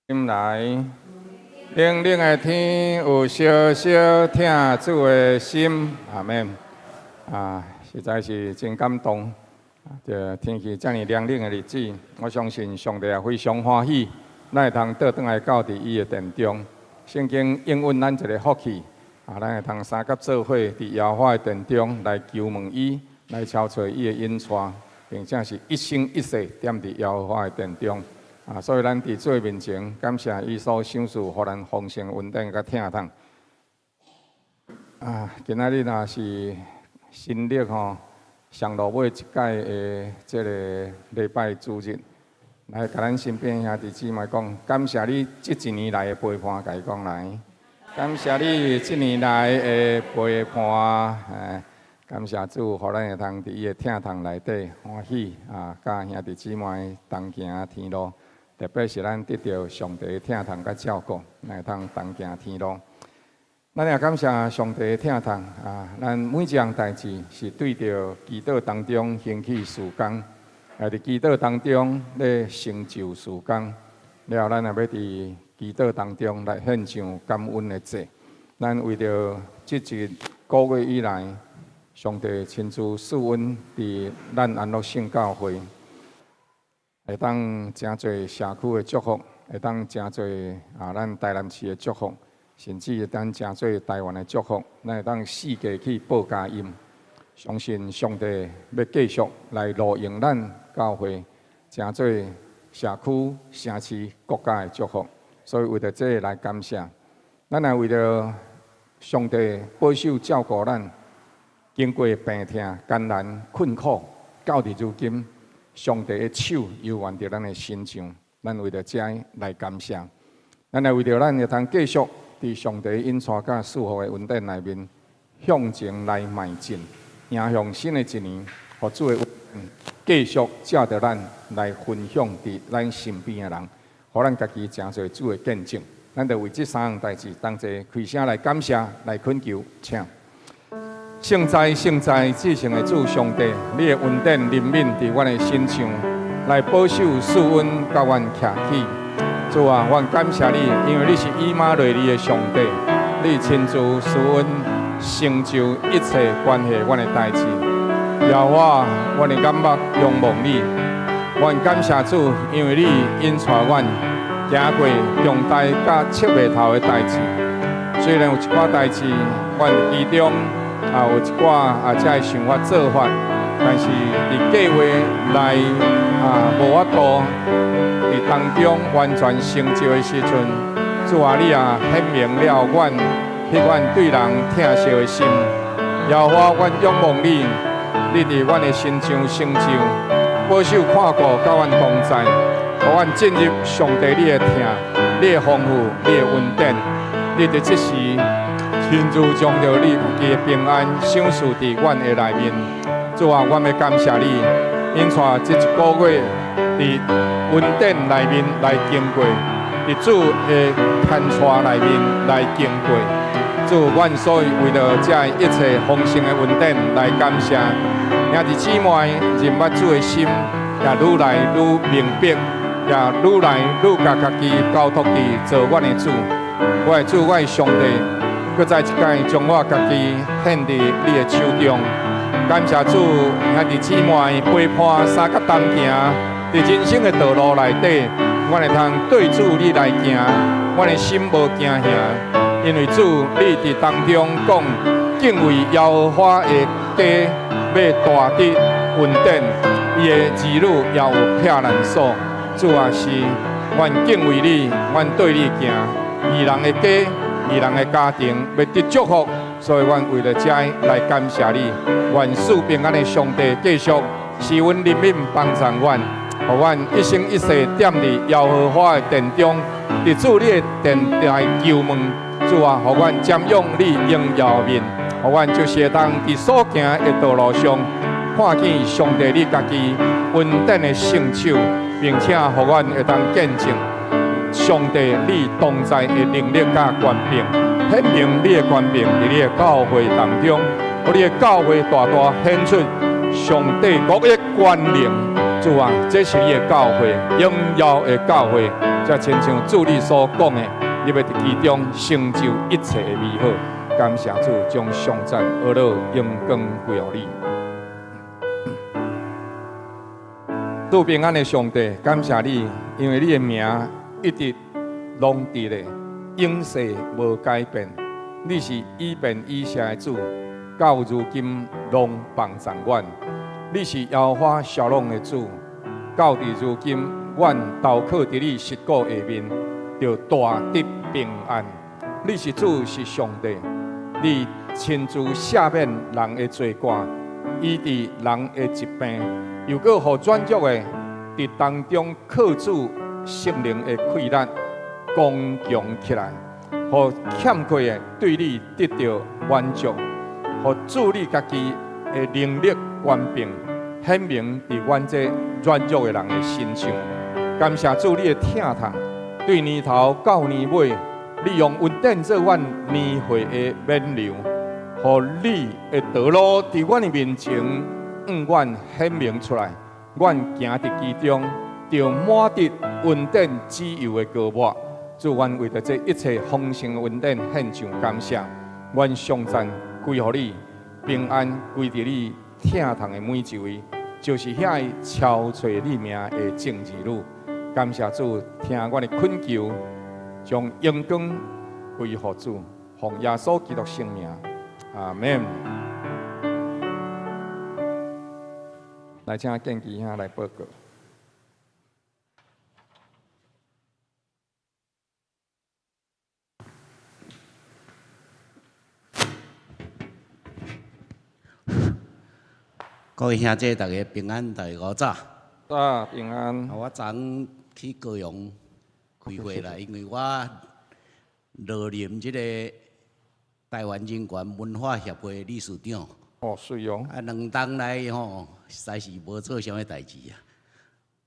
來，冷冷的天有燒燒疼主的心，阿門。啊，實在是真感動。這天氣遮爾涼冷的日子，我相信上帝也非常歡喜，咱會通倒轉來到佇伊的殿中。聖經應允咱一个福氣，啊，咱會通相佮做伙佇耶和華的殿中來求問伊，來敲揣伊的引帶，並且是一生一世踮佇耶和華的殿中。啊，所以咱佇主的面前感謝伊所賞賜，予咱豐盛恩典佮疼痛。啊，今仔日若是新曆吼上落尾一屆的這个禮拜主日，來共咱身邊兄弟姊妹講，感謝你這一年來的陪伴，共伊講來，感謝你這年來的陪伴，哎，感謝主，予咱會通佇伊的疼痛內底歡喜啊，佮兄弟姊妹同行天路。特別是咱得著上帝的疼痛佮照顧，咱會通同行天路。咱也感謝上帝的疼痛啊！咱每一項代誌是對著祈禱當中興起事工，也佇祈禱當中咧成就事工。了後，咱也欲佇祈禱當中來獻上感恩的祭。咱為著這一個月以來，上帝親自賜恩佇咱安樂聖教會，會當誠濟社區的祝福，會當誠濟啊，咱台南市的祝福，甚至會當誠濟台灣的祝福，咱會當四界去報佳音。相信上帝欲繼續來錄用咱教會，誠濟社區、城市、國家的祝福。所以為著這个來感謝，咱也為著上帝保守照顧咱，經過病痛、艱難、困苦，到佇如今，上帝的手猶原佇咱的身上，咱為著這來感謝。咱也為著咱會通繼續佇上帝引帶佮賜福的恩典內面向前來邁進，迎向新的一年，予主的恩典繼續藉著咱來分享佇咱身邊的人，予咱家己成做主的見證。咱就為這三項代誌同齊開聲來感謝、來懇求，請。聖哉，聖哉，至聖的主上帝，你的恩典憐憫佇阮的身上，來保守賜恩佮阮徛起。主啊，阮感謝你，因為你是以馬內利的上帝，你親自賜恩成就一切關係阮的代誌。耶和華，阮的眼目仰望你，阮感謝主，因為你引帶阮行過重大佮切袂透的代誌。雖然有一寡代誌，阮其中啊有一寡啊這个想法做法，但是佇計劃內啊無法度佇當中完全成就的時陣，主啊，你也顯明了阮彼款對人疼惜的心。耶和華，阮仰望你，你佇阮的身上成就，保守看顧，佮阮同在，予阮進入上帝你的疼、你的豐富、你的恩典。你佇這時親自將著你家己的平安賞賜佇阮的內面。主啊，阮欲感謝你，引帶這一個月佇恩典內面來經過，佇主的牽帶內面來經過。主，阮所以為著這一切豐盛的恩典來感謝。兄弟姊妹認捌主的心，也愈來愈明白，也愈來愈共家己交託佇做阮的主。我的主，我的上帝，閣再一擺將我家己獻佇你的手中。感謝主，兄弟姊妹陪伴相佮同行，佇人生的道路內底，阮會通對主你來行，阮的心無驚嚇，因為主你佇當中講，敬畏耶和華的家欲大得恩典，伊的兒女也有避難所。主啊，是阮敬畏你，阮對你行，義人的家，義人的家庭欲得祝福，所以阮為著這來感謝你。願賜平安的上帝繼續施恩憐憫幫助阮，予阮一生一世踮佇耶和華的殿中，佇主你的殿內求問。主啊，予阮瞻仰你榮耀的面，予阮就是會當佇所行的道路上，看見上帝你家己恩典的聖手，並且予阮會當見證上帝你同在的能力佮權柄，顯明你的權柄佇你的教會當中，予你的教會大大顯出上帝國的權能。主啊，這是你的教會，榮耀的教會，才親像主你所講的，你欲佇其中成就一切的美好。感謝主，將頌讚、呵咾、榮光歸予你。賜平安的上帝，感謝你，因為你的名一直攏佇咧，永世無改變。你是以便以謝的主，到如今攏幫助阮。你是耶和華沙龍的主，到佇如今，阮投靠佇你實骨下面，就大得平安。你是主，是上帝，你親自赦免人的罪過，醫治人的疾病，又閣予軟弱的佇當中靠主聖靈的氣力剛強起來，予欠缺的對你得著滿足，予主你家己的能力權柄顯明佇阮這軟弱的人的身上。感謝主你的疼痛，對年頭到年尾，你用恩典做阮年歲的勉勵，予你的道路佇阮的面前，向阮顯明出來。阮行佇其中，就滿得恩典自由的膏抹。主，阮為著這一切豐盛的恩典獻上感謝。阮頌讚歸予你，平安歸佇你疼痛的每一位，就是遐个敲揣你名的眾兒女。感謝主，聽阮的懇求，將榮光歸予主，奉耶穌基督聖名，阿門。來，請建基兄來報告。各位兄弟，大家平安，大家早。早，平安。我昨昏去高雄開會啦，因為我落任這個台灣人權文化協會理事長。哦，是哦。啊，兩冬來吼，實在是無做啥物代誌啊。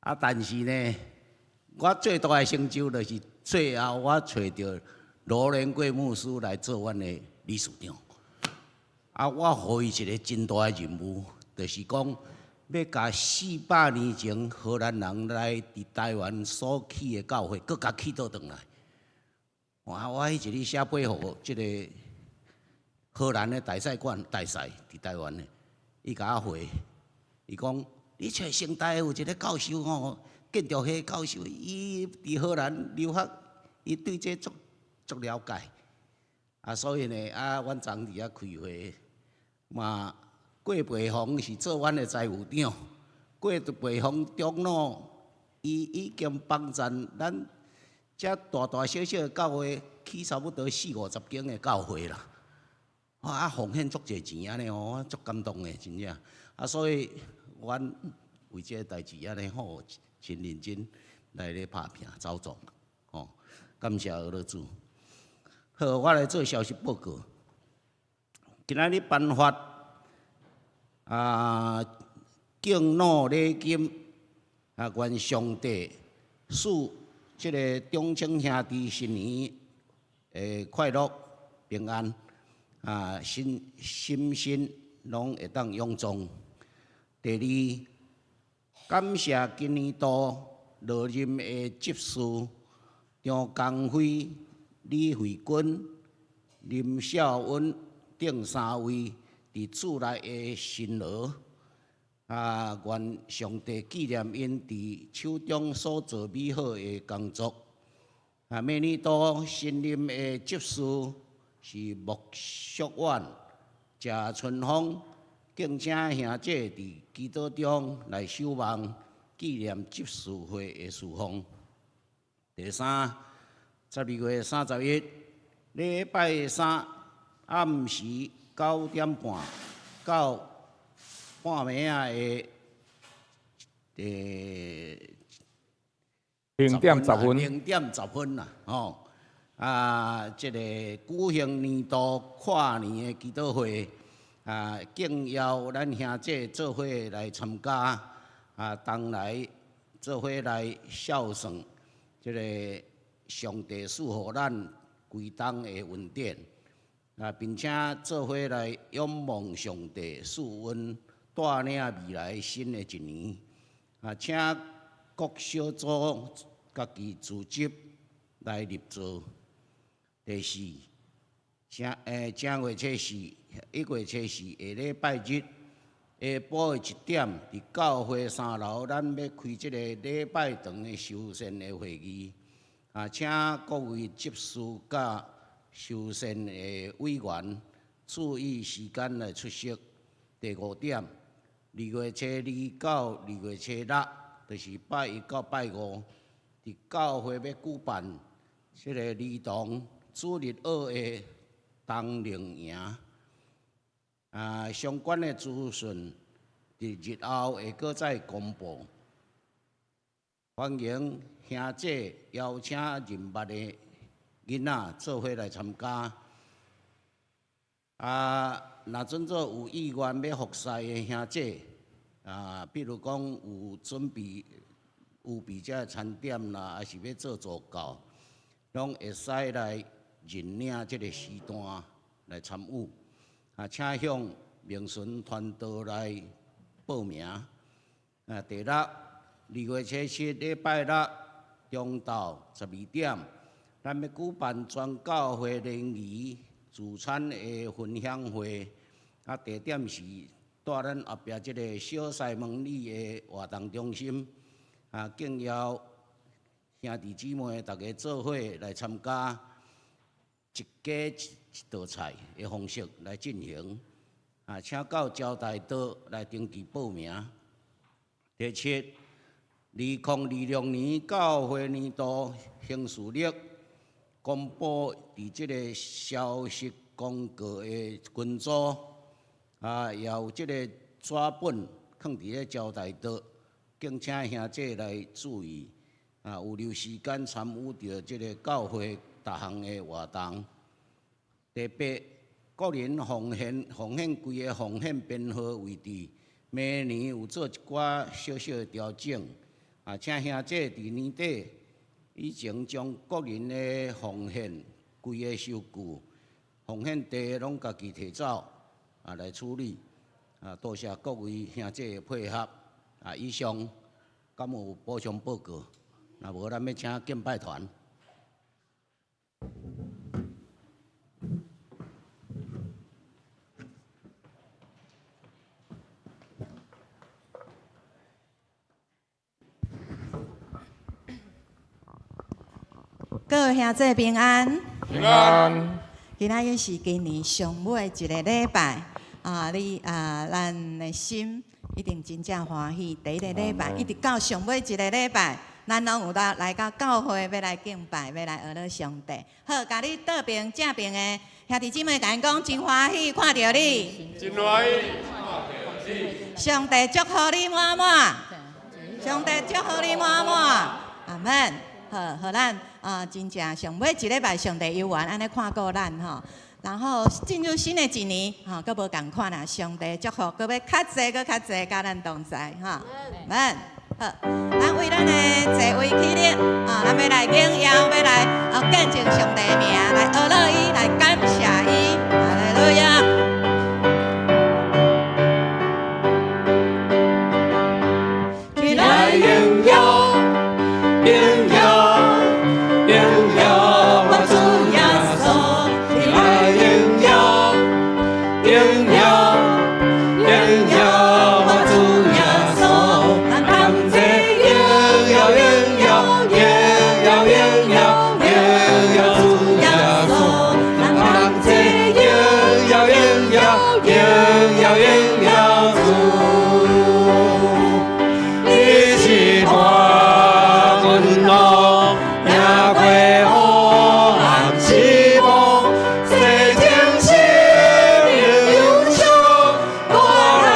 啊，但是呢，我最大的成就就是最後我揣著羅連貴牧師來做阮的理事長。啊，我予伊一個真大的任務，就是講欲共400年前荷蘭人來佇台灣所起的教會，閣共起倒轉來。哇！我彼一日寫批予這個荷蘭的大使館大使佇台灣的，伊共我回，伊講你揣成大有一個教授吼，建築系教授，伊佇荷蘭留學，伊對這足足了解。啊，所以呢，啊，阮昨昏佇遐開會嘛。郭培宏是做阮的財務長，郭培宏長老，伊已經幫贊咱遮大大小小的教會起差不多四五十間的教會啦。啊，奉獻足濟錢按呢吼，我足感動的，真正。啊，所以阮為這個代誌按呢吼，真認真來咧拍拚走創，吼，感謝阿老主。好，我來做消息報告。今仔日頒發啊，敬老禮金啊，願上帝賜這個長青兄弟新年的快樂平安啊，身心身攏會當勇壯。第二，感謝今年度落任的執事張江輝、李慧君、林孝恩等三位。佇主內的辛勞，啊，願上帝紀念𪜶佇手中所做美好的工作。啊，明年度新任的執事是莫淑婉、謝春風，敬請兄姐佇祈禱中來守望紀念執事會的事奉。第三，12月31，禮拜三暗時9點半到半暝仔的0點10分，0點10分啦，吼！啊，這個舉行年度跨年的祈禱會，啊，敬邀咱兄弟做伙來參加，啊，同來做伙來孝順這個上帝賜予咱規冬的恩典。啊，並且做伙來仰望上帝賜阮帶領未來新的一年。啊，請各小組家己組織來入座。第四，正月初四，1月初四下禮拜日下晡的1點，佇教會3樓，咱欲開這个禮拜堂的修繕的會議。啊，請各位執事佮修繕的委員注意時間來出席。第五點，2月初二到2月初六，就是拜一到拜五，佇教會欲舉辦這个兒童主日學的冬令營。啊，相關的資訊佇日後會閣再公布。歡迎兄姐邀請認捌的囡仔做伙來參加。啊，若準做有意願欲服侍的兄姐，啊，比如講有準備預備這个餐點啦，抑是欲做助教，攏會使來認領這个時段來參與。啊，請向明順傳道來報名。啊，第六，2月初七禮拜六中晝12點，咱欲舉辦全教會聯誼聚餐的分享會。啊，地點是佇咱後壁這个小西門里的活動中心。啊，敬邀兄弟姊妹逐家做伙來參加，一家一道菜的方式來進行。啊，請到招待桌來登記報名。第七，2026年教會年度行事曆公布佇這个消息公告的群組，啊，也有這个紙本囥佇咧招待桌，敬請兄姐來注意。啊，有留時間參與著這个教會逐項的活動。第八，個人奉獻奉獻櫃的奉獻編號位置，明年有做一寡小小的調整。啊，請兄姐佇年底以前將個人的奉獻櫃的收據、奉獻袋攏家己提走，啊來處理。啊，多謝各位兄姐的配合。啊，以上敢有補充報告？若無，咱欲請敬拜團。各位兄姊平安。平安。今仔日是今年上尾一个禮拜，啊，你啊，咱的心一定真正歡喜。第一个禮拜，一直到上尾一个禮拜，咱攏有來來到教會，欲來敬拜，欲來學上帝。好，共你倒爿正爿的兄弟姊妹，共𪜶講，真歡喜看著你。真歡喜看著你。上帝祝福你滿滿。上帝祝福你滿滿。阿門。好，予咱啊，真正上尾一禮拜，上帝猶原按呢看顧咱吼。然後進入新的一年，吼，閣無仝款啦。上帝祝福，閣欲較濟，閣較濟，佮咱同在，吼。阿們。好，咱為咱的座位起立，啊，咱欲來榮耀，欲來啊見證上帝的名，來阿樂伊，來感謝伊，哈利路亞。起來榮耀，榮耀，榮耀我主耶穌。起來榮耀，榮耀，榮耀我主耶穌。咱同齊榮耀，榮耀，榮耀，榮耀，榮耀主耶穌。咱同齊榮耀，榮耀，榮耀，榮耀主。你是大君王，贏過黑暗死亡，洗淨生命憂傷，我來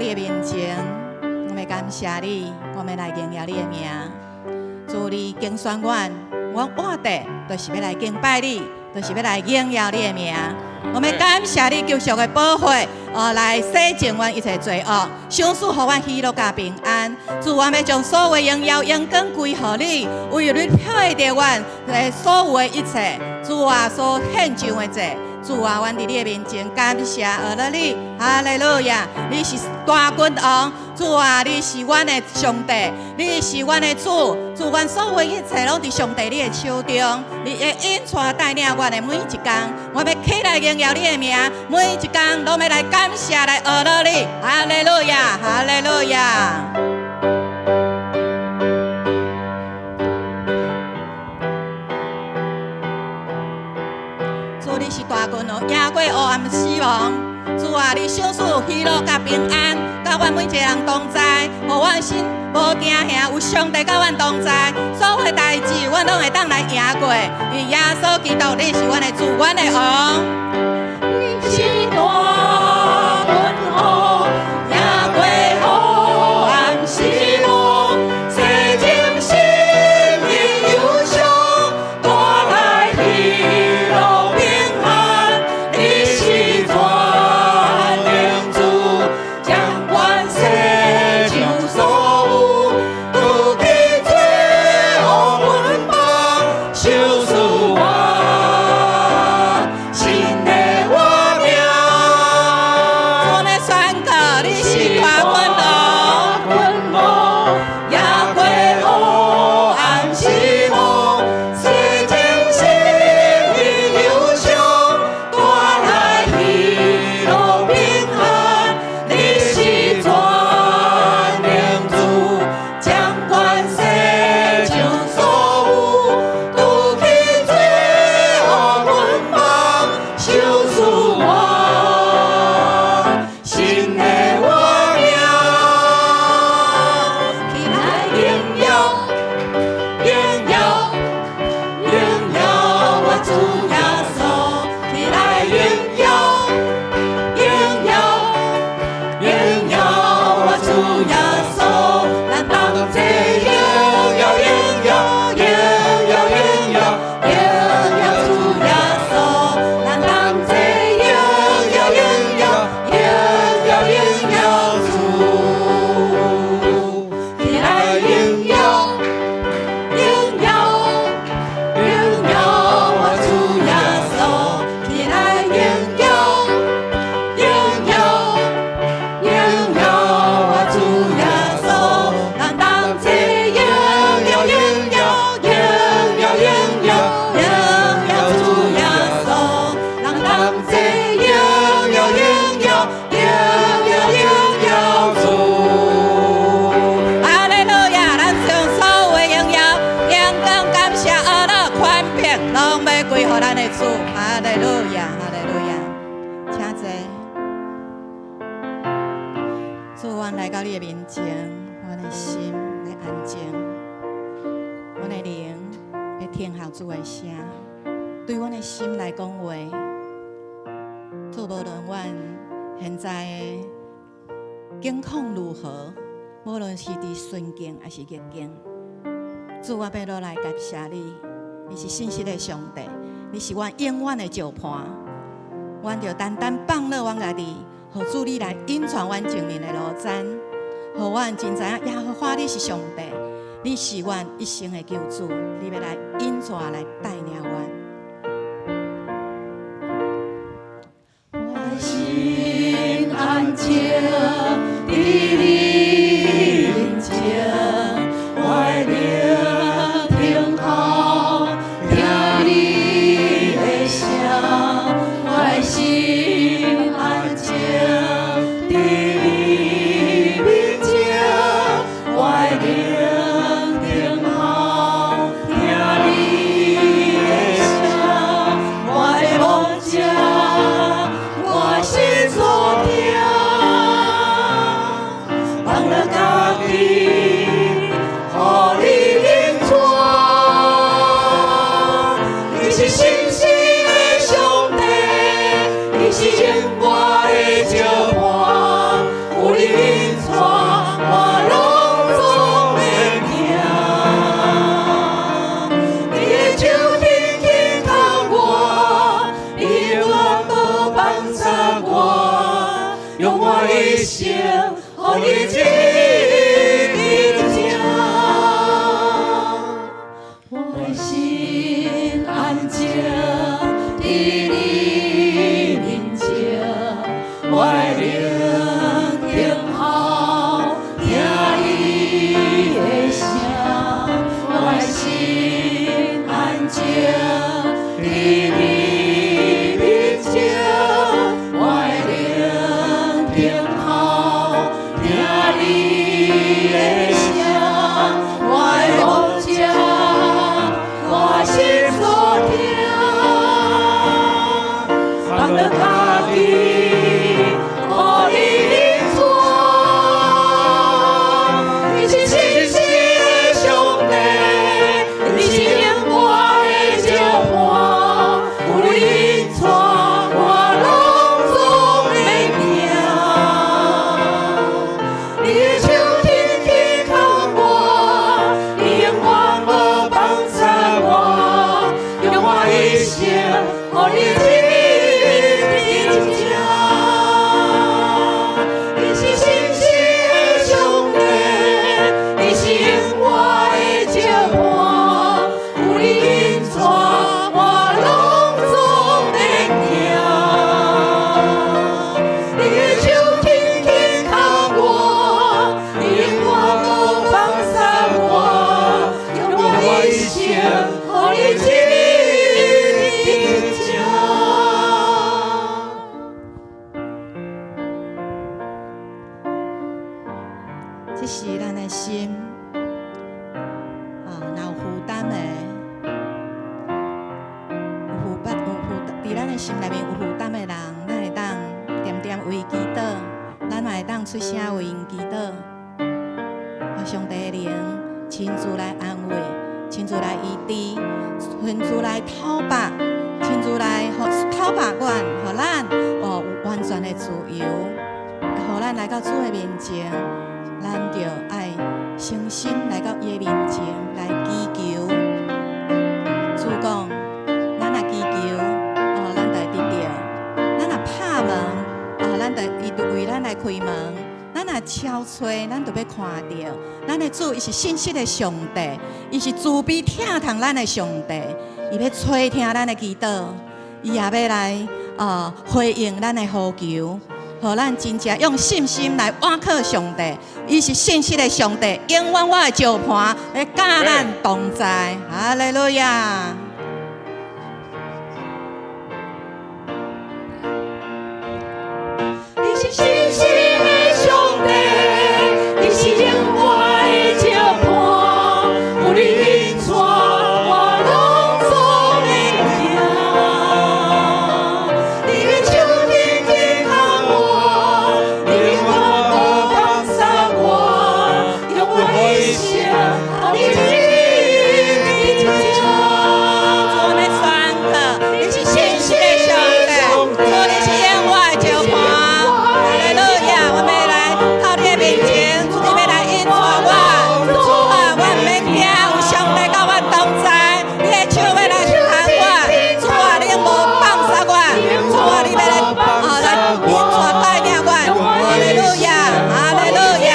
你的面前，我們感謝你，我們來榮耀你的名。主你揀選阮，阮活著就是欲來敬拜你，就是欲來榮耀你的名。我們感謝你救贖的寶血，來洗淨阮一切罪惡，賞賜予阮喜樂佮平安。主，我欲將所有的榮耀榮光歸予你，為你配得阮的所有的一切。主啊，所獻上的祭。主啊，阮佇你的面前感謝阿樂你，哈利路亞！你是大君王，主啊，你是阮的上帝，你是阮的主，主，阮所有一切攏佇上帝你的手中，你會引帶帶領阮的每一工，我欲起來榮耀你的名，每一工攏欲來感謝來阿樂你，哈利路亞，哈利路亞！主，你是大君王，贏過黑暗死亡。主啊，你賞賜喜樂佮平安，佮阮每一个人同在，予阮心無驚嚇，有上帝佮阮同在，所有代誌，阮攏會當來贏過。因為耶穌基督，你是阮的主，阮的王。你是大君王，贏過黑暗死亡，洗淨心靈憂傷，帶來喜樂平安。你是全能主，掌管世上所有，除去罪惡捆綁，賞賜我新的活命。主，我宣告，你是大君王，君王，贏過黑暗死亡，洗淨心靈憂傷，帶來喜樂平安。你是全能主，掌管世上所有，除去罪惡捆綁，賞賜我新的活命。起來榮耀，榮耀，榮耀我主耶穌，起來榮耀，榮耀，榮耀我主耶穌，咱同齊榮耀，榮耀，榮耀，榮耀，榮耀主耶穌，咱同齊榮耀，榮耀，榮耀，榮耀主，起來榮耀，榮耀，榮耀我主耶穌，起來榮耀，榮耀，榮耀我主耶穌，咱同齊榮耀，榮耀，榮耀，榮耀，榮耀主耶穌，咱同齊榮耀，榮耀，榮耀，榮耀主。哈利路亞！咱將所有的榮耀、榮光、感謝、阿樂、權柄，攏欲歸予咱的主。哈利路亞，哈利路亞！請坐。主，阮來到你的面前，阮的心來安靜，阮的靈來聽候主的聲，對阮的心來講話。主，無論阮現在的境況如何，無論是佇順境抑是逆境，主，我欲落來感謝你，你是信實的上帝，你是阮永遠的石伴。阮就單單放落阮家己，予主你來引帶阮前面的路程，予阮真知影耶和華你是上帝，你是阮一生的救主，你欲來引帶來帶領阮。我心安靜，佇你面前，我的靈聽候聽你的聲，我的心安靜，佇你面前，我的靈聽候聽你的聲，我的牧者，我心所疼，放落家己，予你引帶。你是信實的上帝，你是永遠的石伴，有你引一生，予你一直疼。我的心安靜佇你面前，我的靈等候聽你的聲，我的心安靜佇你面前，我的靈等候聽你的聲，我的王者，我心所疼，放予家己，予你引帶。你是信實的上帝，你是永遠的石磐，有你引帶，我攏總免驚。你的手緊緊牽我，你永遠無放捨我，用我一生予你一直疼。你是信實的上帝，你是永遠的石磐，有你引帶，我攏總免驚。你的手緊緊牽我，你永遠無放捨我，用我一生予你一直疼。這是咱的心，啊，若有負擔的，有負擔有負佇咱的心內面有負擔的人，咱會當恬恬為祈禱，咱嘛會當出聲為𪜶祈禱，予上帝的靈親自來安慰，親自來醫治，親自來透白，親自來予透白阮，予咱哦有完全的自由，予咱來到主的面前。咱就愛誠心來到伊的面前來祈求。主講，咱若祈求，哦，咱就會得著；咱若拍門，哦，咱就伊就為咱來開門。咱若敲揣，咱就欲看著。咱的主伊是信實的上帝，伊是慈悲疼痛咱的上帝，伊欲垂聽咱的祈禱，伊也欲來回應咱的呼求。予咱真正用信心來倚靠上帝，伊是信實的上帝，永遠我的石磐會佮咱同在。哈利路亞！你是信實的上帝，你是永遠的石磐，有你引帶，我攏總免驚。你的手緊緊牽我，你永遠無放捨我，用我一生予你一直疼。主，我們宣告，你是信實的上帝，主，你是永遠的石磐。哈利路亞！我們來到你的面前，主，你欲來引帶我，主啊，我毋免驚，有上帝佮我同在，你的手欲來牽我，主啊，你無放捨我，主啊，你欲來來引帶帶領我，哈利路亞，哈利路亞。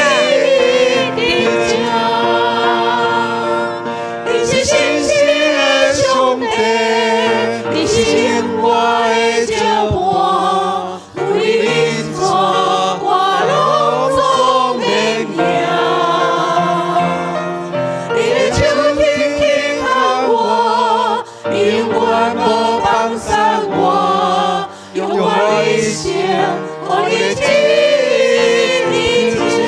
你是信實的上帝，你是永遠的石磐，有你引帶，我攏總免驚。你的手緊緊牽我，你永遠無放捨我，用我一生予你一直疼。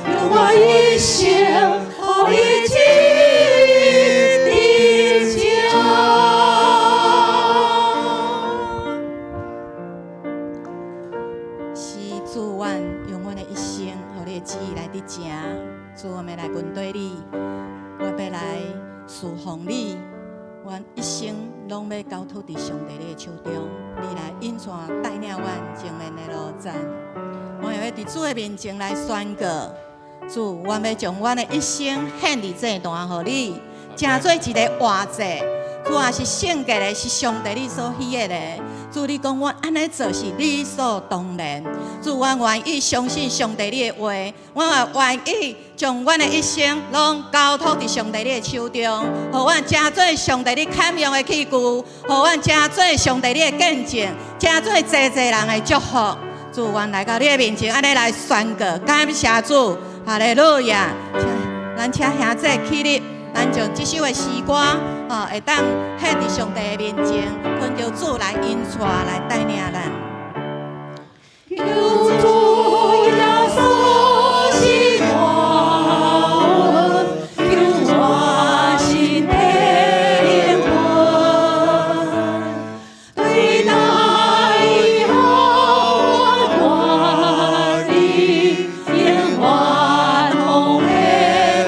用我一生予你一直疼。是主，阮用阮的一生，予你的旨意來得成。主，我欲來跟隨你，我欲來侍奉你，阮一生攏欲交託佇上帝你的手中，你來引帶帶領阮前面的路程。我會佇主的面前來宣告：主，阮欲將阮的一生獻佇祭壇予你，成做一个活祭。主啊，是聖潔的，是上帝你所喜悅的。主，你講阮按呢做是理所當然。主，阮願意相信上帝你的話，阮也願意將阮的一生攏交託佇上帝你的手中，予阮成做上帝你堪用的器具，予阮成做上帝你的見證，成做濟濟人的祝福。主，阮來到你的面前，按呢來宣告，感謝主，哈利路亞！咱請兄弟起立，咱將這首的詩歌，吼，會當獻佇上帝的面前，懇求主來引帶，來帶領咱。求主耶穌是大恩，救我身體靈魂，對那以後我願意永遠奉獻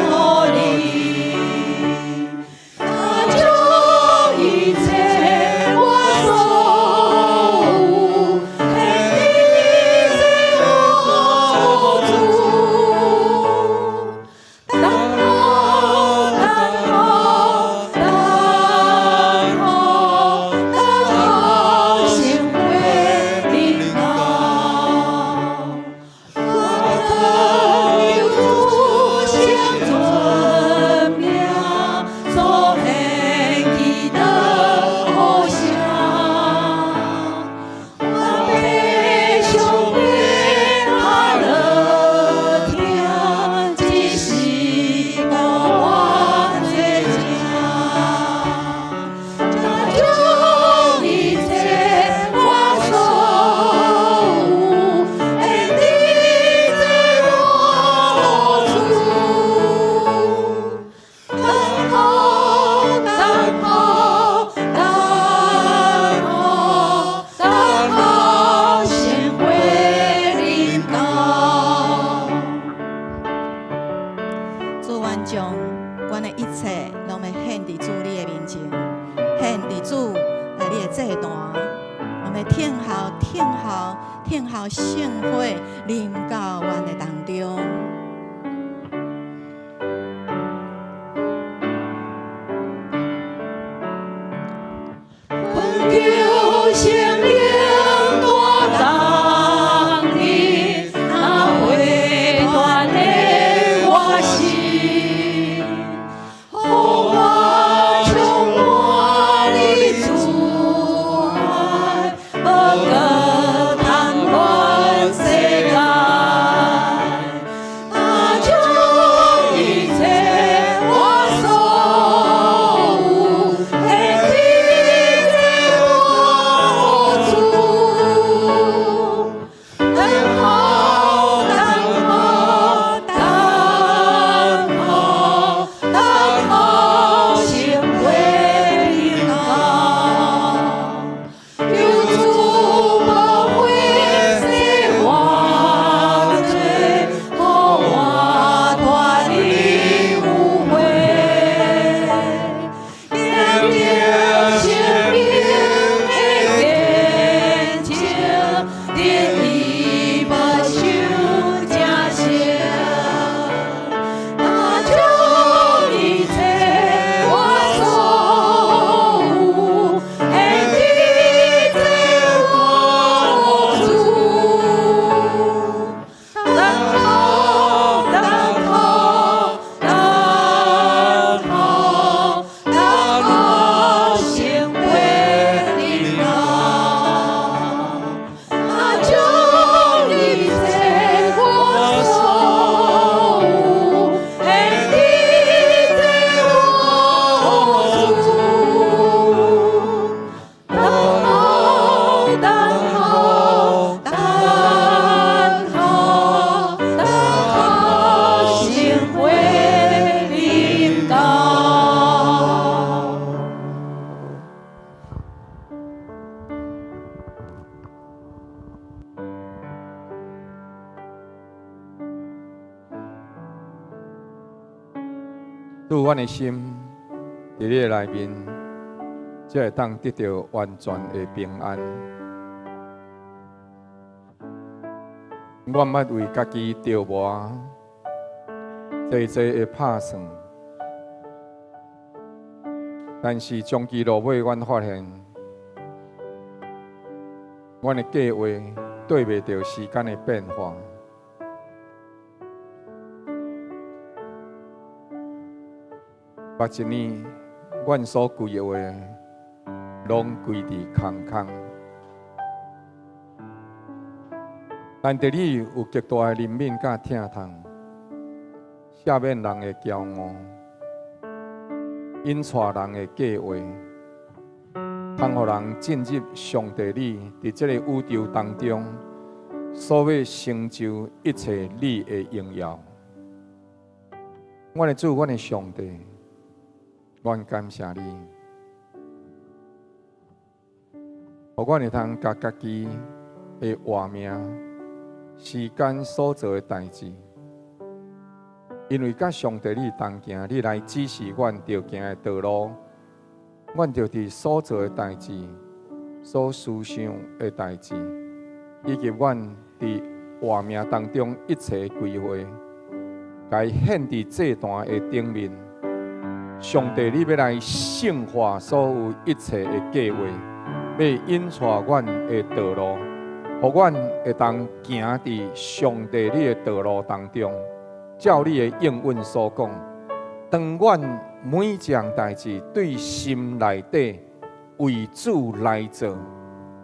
予你，若將一切我所有獻佇這我主，等候等候等候等候聖火臨到，我懇求主聖尊名所獻祈禱聲，我欲上帝較樂聽，一世孤我做證，將一切我所有獻佇這我主，等候等候等候等候聖火臨到。主，阮將阮的一切攏欲獻佇主你的面前，獻佇主來你的祭壇，我們聽候聽候聽候聖火臨到阮的當中。懇求聖靈大降臨，那火鍛鍊我心，予我充滿你慈愛，無閣貪戀世界。若將一切我所有獻佇這我主，等候等候等候等候聖火臨到，求主寶血洗我罪，予我脫離污穢，經歷生命的見證，得醫保守成聖。若將一切我所有獻佇這我主，等候等候等候等候聖火臨到，若將一切我所有獻佇這我主，等候等候等候等候聖火臨到。主，阮的心佇你的內面，才會當得著完全的平安。我毋捌為家己著魔，濟濟的拍算，但是終其落尾，阮發現，阮的計劃對袂著時間的變化。捌一年，阮所規劃的，攏歸佇空空。但佇你有極大的憐憫佮疼痛，赦免人的驕傲，引帶人的計劃，通予人進入上帝你佇這個宇宙當中所欲成就一切你的榮耀。阮的主，阮的上帝，阮感謝你，予阮會通共家己的活命、時間所做的代誌，因為佮上帝你同行，你來指示阮著行的道路，阮著佇所做的代誌、所思想的代誌，以及阮佇活命當中一切規劃，共伊獻佇祭壇的頂面。上帝，你欲來聖化所有一切的計劃，欲引帶阮的道路，予阮會當行佇上帝你的道路當中。照你的應允所講，當阮每一項代誌對心內底為主來做，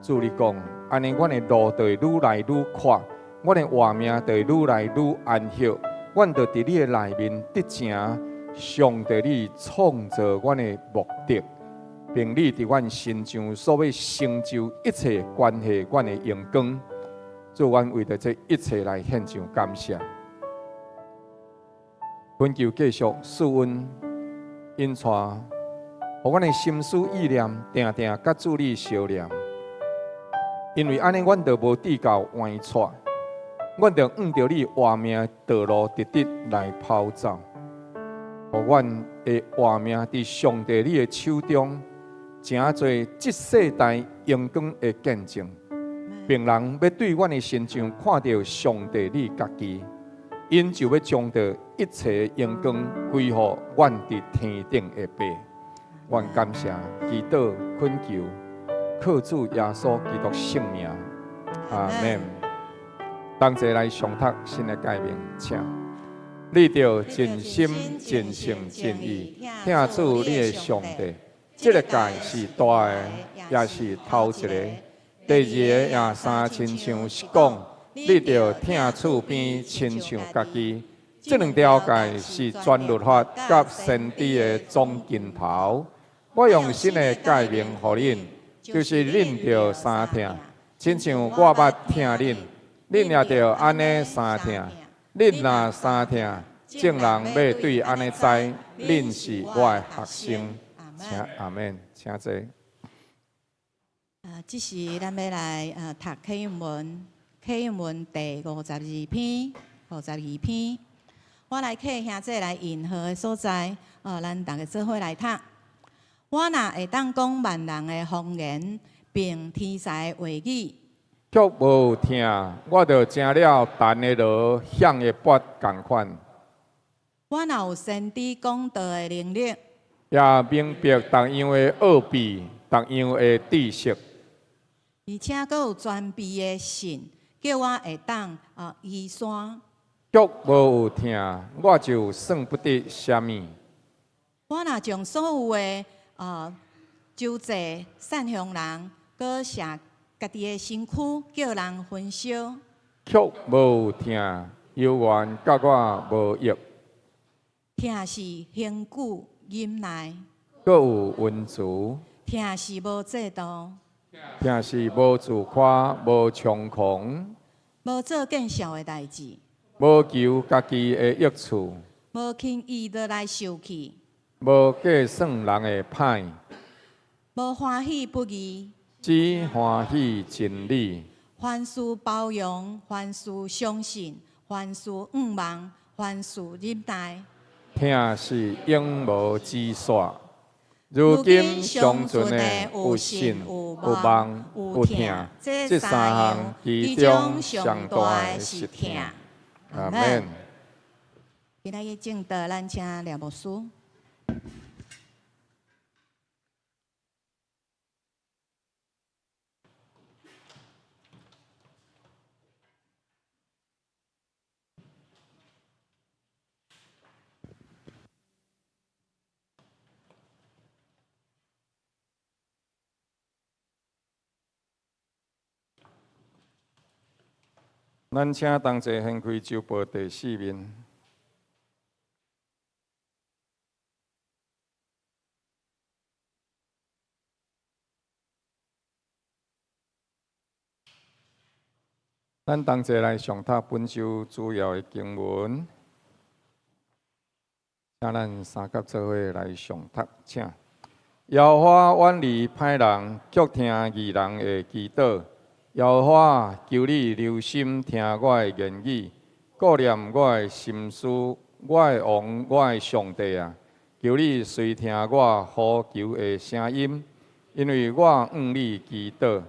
主你講，按呢阮的路就會愈來愈闊，阮的活命就會愈來愈安息，阮就佇你的內面得成上帝你創造阮的目的，並你佇阮身上所欲成就一切關係阮的榮光。主，阮為著這一切來獻上感謝。懇求繼續賜恩引帶，予阮的心思意念定定佮主你相連。因為按呢，阮就無至到歪趖，阮就按著你活命道路直直來跑走。予阮的活命佇上帝你的手中，成做這世代榮光的見證。別人欲對阮的身上看著上帝你家己，𪜶就欲將著一切榮光歸予阮佇天頂的爸。阮感謝祈禱懇求，靠主耶穌基督聖名，阿們。同齊來誦讀新的誡命，請。你著盡心、盡性、盡意，疼主你的上帝。這个誡是大的，也是頭一个。第二个也相親像是講，你著疼厝邊親像家己。這兩條誡是全律法佮先知的總根頭。我用新的誡命予恁，就是恁著相疼，親像我捌疼恁，恁也著按呢相疼。恁若相疼，眾人欲對按呢知，恁是我的學生。請阿們，請坐。這時咱欲來讀啟應文，啟應文第52篇，52篇。我來替兄弟來引號的所在，咱逐家做伙來讀。我若會當講萬人的方言，並天才的話語，卻無疼，我就成了彈的鑼，響的鈸仝款。我若有先知講道的能力，也明白逐樣的奧秘，逐樣的知識，而且閣有全備的信，叫我會當移山，卻無有疼，我就算不得啥物。我若將所有的周濟散予人，閣捨家己的身軀叫人焚燒，卻無有疼，猶原佮我無益。疼是恆久忍耐，閣有恩慈。疼是無嫉妒，疼是無自誇，無猖狂，無做見笑的代誌，無求家己的益處，無輕易落來受氣，無計算人的歹，無歡喜不義，只歡喜真理。凡事包容，凡事相信，凡事向望，凡事忍耐。疼是永無止煞。如今尚存的有信、有望、有疼，這三項其中上大的是疼。阿們。今仔日證道，咱請廖牧師。咱請同齊掀開週報第四面。咱同齊來上讀本週主要的經文，請咱三甲做伙來上讀，請。耶和華遠離歹人，卻聽義人的祈禱。耶和華，求你留心聽我的言語，顧念我的心思，我的王，我的上帝啊！求你垂聽我呼求的聲音，因為我向你祈禱。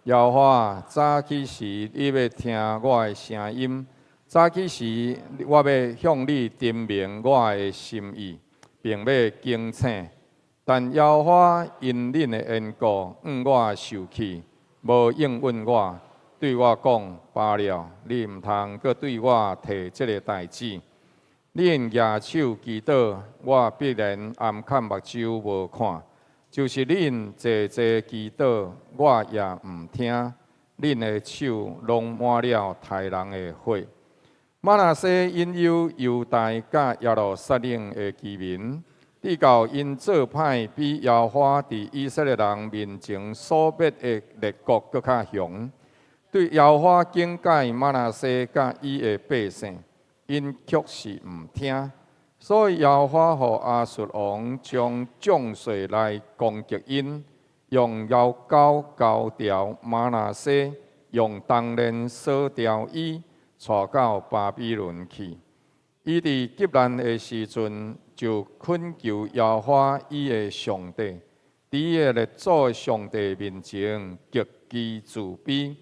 耶和華，早起時你欲聽我的聲音，早起時我欲向你陳明我的心意，並欲警醒。但耶和華因恁的緣故，向我受氣。無應允我，對我講罷了，你毋通閣對我提這个代誌。恁舉手祈禱，我必然掩崁目睭無看；就是恁濟濟祈禱，我也毋聽。恁的手攏滿了刣人的血。瑪拿西引誘猶大佮耶路撒冷的居民，直到𪜶做歹比耶和華佇以色列人面前所滅的列國閣較凶。對耶和華警戒瑪拿西佮伊的百姓，𪜶卻是毋聽。所以耶和華予亞述王將將士來攻擊𪜶，用鷂鈎鈎牢瑪拿西，用銅鏈鎖牢伊，帶到巴比倫去。伊佇急難的時陣，就懇求耶和華伊的上帝，佇伊的列祖的上帝面前極其自卑。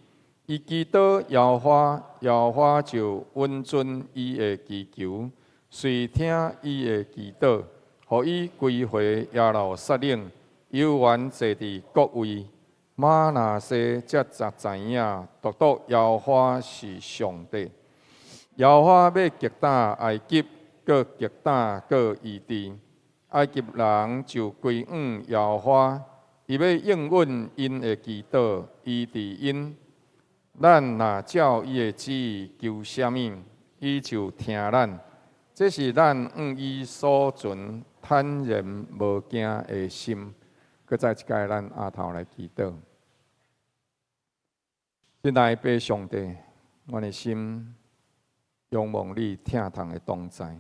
伊祈禱耶和華，耶和華就允准伊的祈求，垂聽伊的祈禱，予伊歸回耶路撒冷，猶原坐佇國位。瑪拿西才知影，獨獨耶和華是上帝。耶和華欲擊打埃及，閣擊打閣醫治，埃及人就歸向耶和華，伊欲應允𪜶的祈禱，醫治𪜶。咱若照伊的旨意求啥物，伊就聽咱。這是咱向伊所存坦然無驚的心。閣再一擺，咱阿頭來祈禱。親愛的上帝，阮的心仰望你疼痛的同在，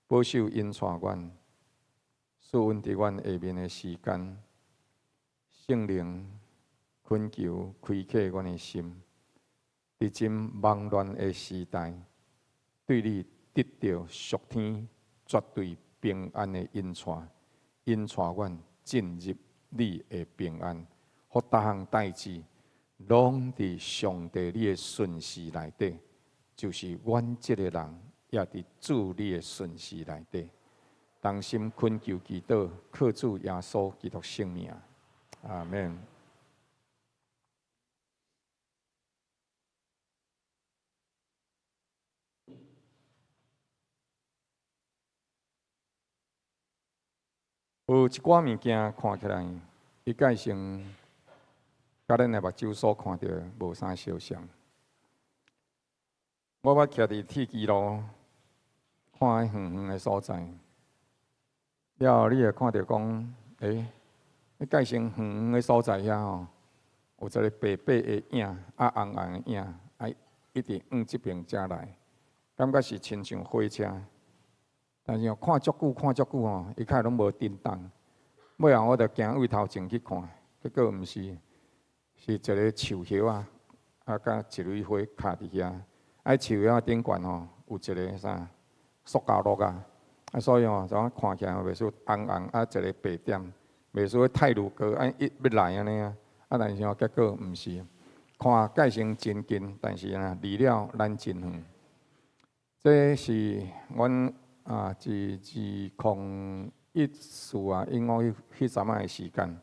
保守引帶阮，賜阮佇阮下面的時間，聖靈懇求開啟阮的心，佇真忙亂的時代，對你得著屬天絕對平安的引帶，引帶阮進入你的平安，予逐項代誌攏佇上帝你的順序內底。就是阮這個人也佇主你的順序內底，同心懇求祈禱，靠主耶穌基督聖名，阿們。有一寡物件看起來，伊界性佮咱的目睭所看著無啥相像。我捌徛佇鐵支路，看彼遠遠的所在，了後你會看著講，欸，彼界性遠遠的所在遐吼，有一个白白的影，啊紅紅的影，啊一直向這爿遮來，感覺是親像火車，但是看足久看足久吼，伊較攏無振動。尾後我就行位頭前去看，結果毋是，是一个樹葉仔，啊，佮一蕊花卡佇遐。啊，樹葉仔頂懸吼有一个啥塑膠鹿仔，啊，所以吼，怎看起來袂輸紅紅啊，一个白點，袂輸太魯閣按一欲來按呢啊，啊，但是吼結果毋是，看界性真近，但是啊離了咱真遠。這是阮啊，自2014啊，應該彼陣仔的時間。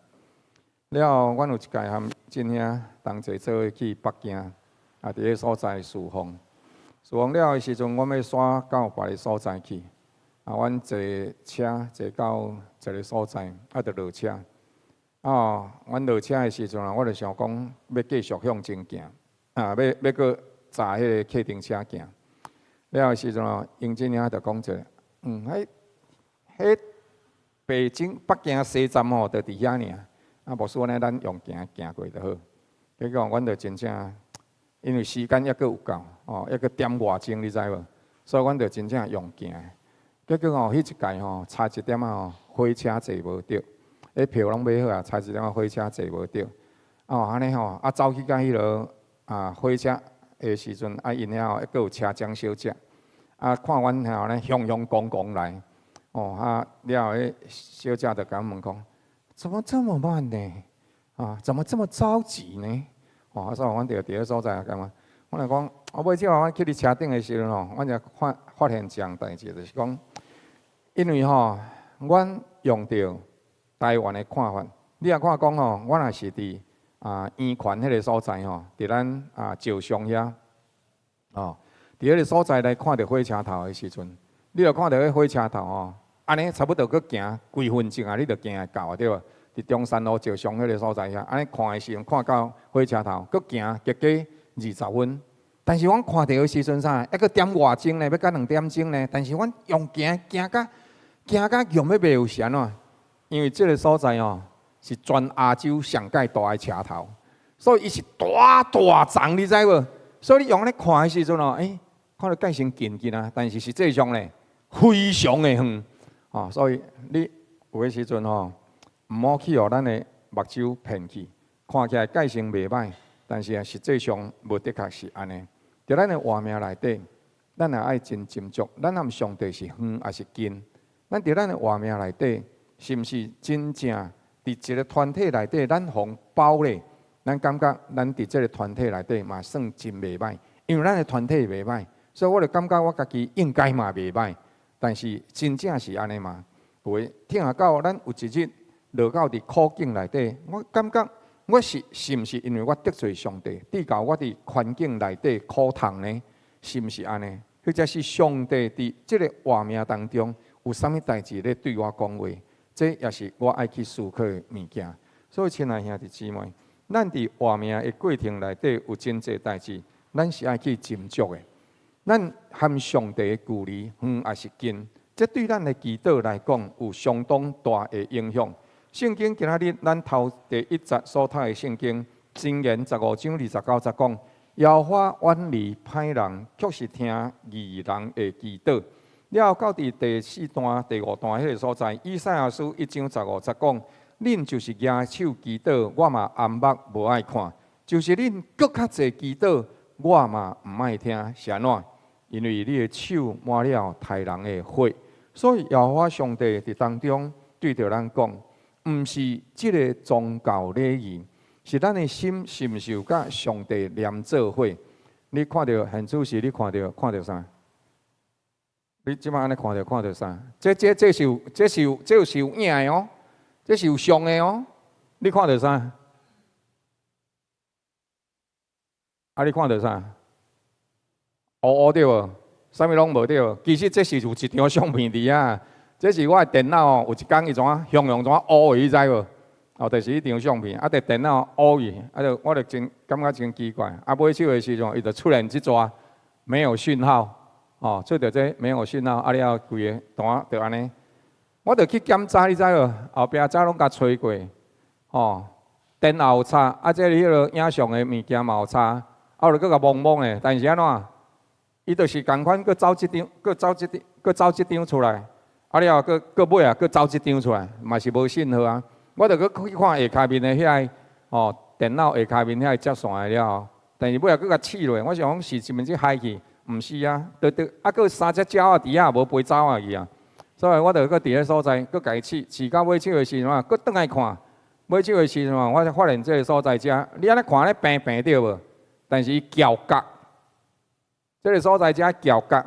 了後，阮有一屆和真兄同齊做伙去北京，啊，佇彼所在侍奉。侍奉了的時陣，阮欲徙到別个所在去。啊，阮坐車坐到一个所在，啊，就落車。啊，阮落車的時陣啊，我就想講欲繼續向前行，啊，欲閣載彼个客丁車行。了的時陣哦，英俊兄就講一个，彼彼北京北京西站吼，就佇遐爾。啊，牧師按呢，咱用行行過就好。結果阮就真正，因為時間猶閣有夠，哦，猶閣點外鐘，你知無？所以阮就真正用行。結果吼，彼一屆吼，差一點仔吼，火車坐無著，彼票攏買好啊，差一點仔火車坐無著。哦，按呢吼，啊走去到彼落啊火車的時陣，啊𪜶遐吼，猶閣有車長小姐，啊看阮吼按呢雄雄剛剛來，哦啊了後，彼小姐就共阮問講：怎麼這麼慢呢？啊，怎麼這麼着急呢？哦，啊所以阮就佇彼所在感覺，我來講，我尾仔阮去佇車頂的時陣吼，阮就發發現一項代誌，就是講，因為吼，阮用著台灣的看法，你若看講吼，我若是佇啊圓環彼个所在吼，佇咱啊石上遐，哦，佇彼个所在來看著火車頭的時陣，你就看著彼火車頭吼，按呢差不多閣行幾分鐘啊，你就行會到啊，對無？佇中山路石上彼个所在遐，按呢看的時陣，看到火車頭，閣行結果20分。但是阮看著的時陣啥，猶閣點外鐘呢，欲到2點鐘呢。但是阮用行行甲行甲用欲袂有是按怎？因為這个所在哦，是全亞洲上蓋大的車頭，所以伊是大大叢，你知無？所以你用按呢看的時陣哦，欸，看著蓋傷近近啊，但是實際上呢，非常的遠。哦，所以你有的時陣吼，毋好去予咱的目睭騙去，看起來蓋傷袂䆀，但是啊，實際上無的確是按呢。佇咱的活命內底，咱也愛真斟酌，咱和上帝是遠抑是近？咱佇咱的活命內底，是毋是真正佇一个團體內底，咱予包咧？咱感覺咱佇這个團體內底嘛算真袂䆀，因為咱的團體袂䆀，所以我就感覺我家己應該嘛袂䆀。但是真正是按呢嗎？有的疼到咱有一日落到佇苦境內底，我感覺我是是毋是因為我得罪上帝，致到我佇環境內底苦痛呢？是毋是按呢？或者是上帝佇這个活命當中有啥物代誌咧對我講話？這也是我愛去思考的物件。所以，親愛兄弟姊妹，咱佇活命的過程內底有真濟代誌，咱是愛去斟酌的。咱和上帝的距離遠抑是近，這對咱的祈禱來講有相當大的影響。聖經今仔日咱頭第一節所讀的聖經，箴言15章29節講：耶和華遠離歹人，卻是聽義人的祈禱。了後到佇第四段、第五段彼个所在，以賽亞書1章15節講：恁就是舉手祈禱，我嘛翕目無愛看；就是恁閣較濟祈禱，我嘛毋愛聽。是按怎？因為你的手滿了刣人的血，所以耶和華上帝佇當中對著咱講，毋是這个宗教禮儀，是咱的心是毋是有佮上帝連做伙？你看著現主時，你看著看著啥？你這擺按呢看著看著啥？這這這是有這是有這是有影的哦，這是有像的哦。你看著啥？啊，你看著啥？烏烏對無？啥物攏無對無？其實這是有一張相片佇遐。這是我的電腦哦，有一工伊怎啊，雄雄怎啊烏去，你知無？哦，就是彼張相片，啊，佇電腦烏去，啊，就我就真感覺真奇怪。啊，尾手的時陣，伊就出現這逝沒有訊號，哦，出著這沒有訊號，啊了後規个單就按呢，我就去檢查，你知無？後壁遮攏共揣過，哦，電腦有插，啊，這个彼个影像的物件嘛有插，啊，我就閣共摸摸的，但是按怎？伊就是仝款，閣走這張，閣走這張，閣走這張出來。啊了後，閣閣尾啊，閣走這張出來，嘛是無信號啊！我就閣去看下跤面的遐个，哦，電腦下跤面遐个接線的了後，但是尾仔閣共試落，我想講是是毋是害去？毋是啊，著著啊，閣三隻鳥仔佇遐無飛走啊去啊！所以我就閣佇彼所在，閣共伊試，試到尾手的時陣啊，閣轉來看，尾手的時陣我才發現這个所在遮，你按呢看咧平平對無？但是伊翹角，這个所在遮翹角，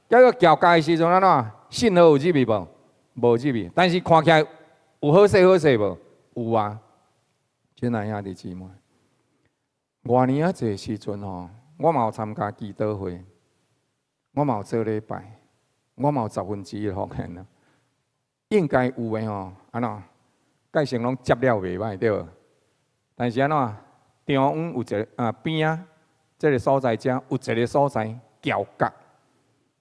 結果翹角的時陣按怎？信號有入去無？無入去，但是看起來有好勢好勢無？有啊！親愛兄弟姊妹，偌爾仔濟時陣吼，我嘛有參加祈禱會，我嘛有做禮拜，我嘛有十分之一奉獻啊。應該有的吼，按怎？蓋成攏接了袂䆀對無？但是按怎？中央有一个啊邊仔這个所在遮有一个所在橋角，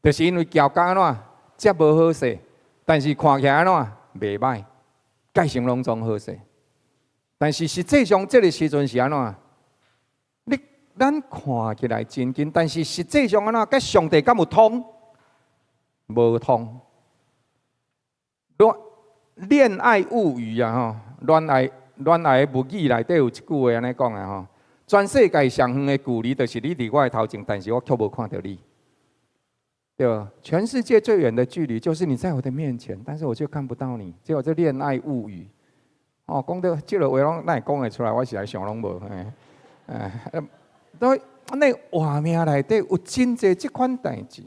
就是因為橋角按怎，遮無好勢，但是看起來按怎袂䆀，蓋成攏總好勢。但是實際上這个時陣是按怎？你咱看起來真近，但是實際上按怎？佮上帝敢有通？無通。戀戀愛物語啊吼，戀愛戀愛的物語內底有一句話按呢講的吼：全世界上遠的距離，就是你佇我的頭前，但是我卻無看著你。對吧？全世界最遠的距離，就是你在我的面前，但是我卻看不到你。這叫做戀愛物語。哦，講到這个話攏哪會講會出來？我實在想攏無。嘿，哎，所以那活命內底有真濟這款代誌，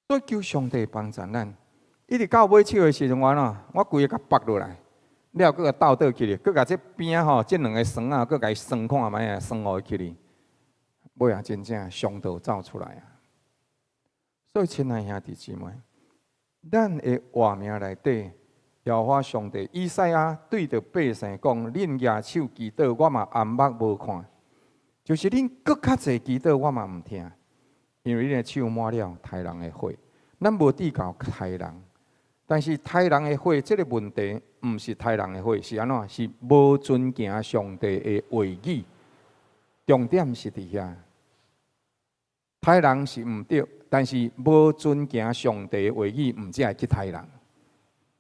所以求上帝幫助咱。一直到尾手的時陣，我按怎？我規个共縛落來，了閣共倒倒去咧，閣共這邊仔吼，這兩个繩仔，閣共伊栓看覓啊，栓予伊去咧。尾仔真正傷道走出來啊！所以，親愛兄弟姊妹，咱的活命內底，耶和華上帝以賽亞對著百姓講：恁舉手祈禱，我嘛掩目無看；就是恁閣較濟祈禱，我嘛毋聽，因為恁的手滿了刣人的血。咱無至到刣人，但是刣人的血這个問題，毋是刣人的血，是按怎？是無遵行上帝的話語。重點是佇遐，刣人是毋對，但是無遵行上帝的話語，毋才會去刣人。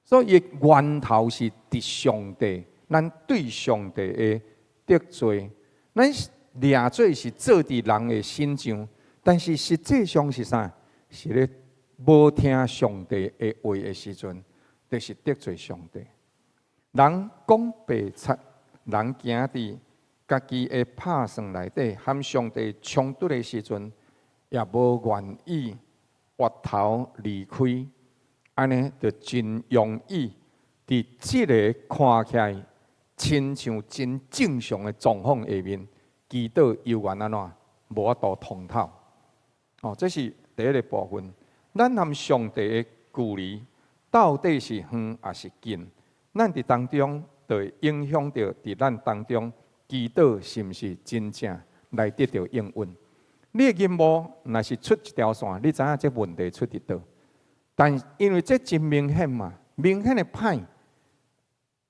所以源頭是佇上帝，咱對上帝的得罪，咱掠做是做佇人的身上，但是實際上是啥？是咧無聽上帝的話的時陣，就是得罪上帝。人講白賊，人行佇家己的拍算內底，和上帝衝突的時陣，也無願意越頭離開。按呢，就真容易佇這个看起來親像真正常的狀況下面，祈禱猶原按怎無法度通透。哦，這是第一个部分。咱和上帝的距離到底是遠抑是近？咱佇當中就會影響著佇咱當中祈禱是毋是真正來得著應允。你的任務若是出一條線，你知影這問題出佇佗？但因為這真明顯嘛，明顯的歹，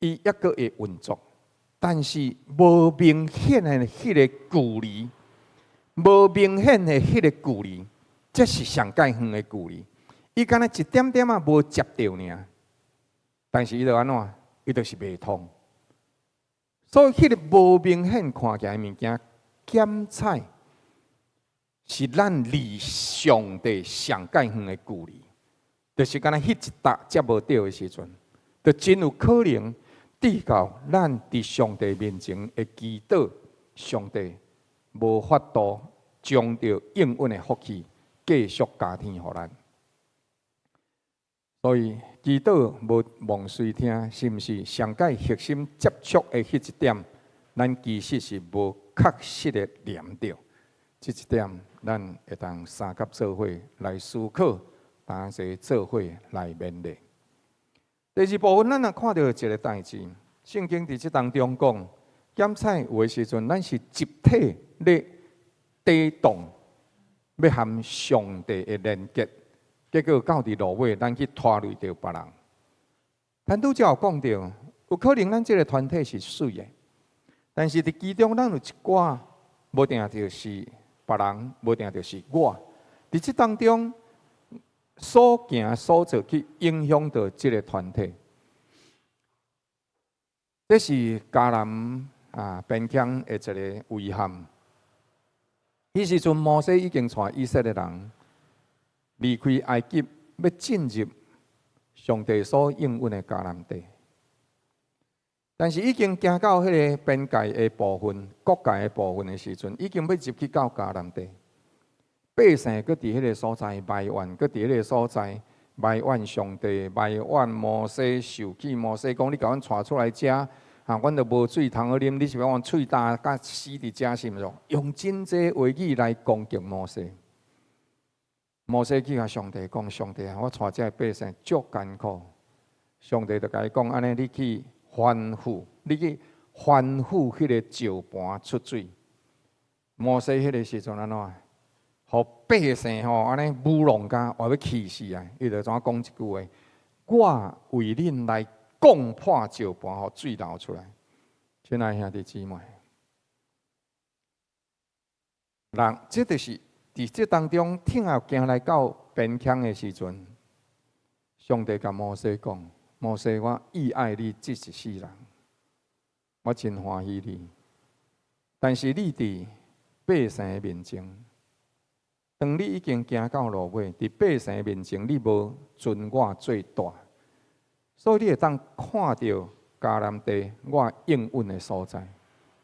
伊猶閣會運作，但是無明顯的彼个距離，無明顯的彼个距離，這是上蓋遠的距離。伊敢若一點點仔無接著爾，但是伊就按怎？伊就是袂通。所以彼个無明顯看起來的物件，檢採是咱離上帝上蓋遠的距離。就是敢若彼一搭接無著的時陣，就真有可能至到咱佇上帝面前的祈禱，上帝無法度將著應允的福氣繼續加添予咱。所以祈禱無望隨聽，是毋是上蓋核心接觸的彼一點，咱其實是無確實的連著。這一點，咱會當相佮做伙來思考。大家做伙來勉勵。第二部分，咱若看著一个代誌，聖經佇這當中講，檢採有的時陣，咱是集體咧抵擋，欲和上帝的連結，結果到佇落尾，咱去拖累著別人。但拄才有講著，有可能咱這个團體是媠的，但是佇其中咱有一寡，無定就是別人，無定就是我。佇這當中，所行所做去影響著這个團體，這是迦南啊邊疆的一个遺憾。彼時陣摩西已經帶以色列人離開埃及，欲進入上帝所應允的迦南地，但是已經行到彼个邊界的部分、國界的部分的時陣，已經欲入去到迦南地。百姓閣佇彼个所在埋怨，閣佇彼个所在埋怨上帝，埋怨摩西，受氣摩西講：你共阮帶出來遮，啊，阮都無水通好啉，你是欲阮喙焦甲死佇遮是毋是？用真濟話語來攻擊摩西。摩西去共上帝講：上帝啊，我帶這个百姓足艱苦。上帝就共伊講：按呢，你去吩咐，你去吩咐彼个石盤出水。摩西彼个時陣按怎？予百姓吼按呢舞弄甲話欲氣死啊！伊就怎講一句話：我為恁來摃破石盤，予水流出來。親愛兄弟姊妹，人這就是佇這當中，聽後行來到邊疆的時陣，上帝共摩西講：摩西，我意愛你這一世人，我真歡喜你。但是你佇百姓的面前，當你已經行到落尾，佇百姓面前，你無尊我做大，所以你會當看著迦南地我應允的所在，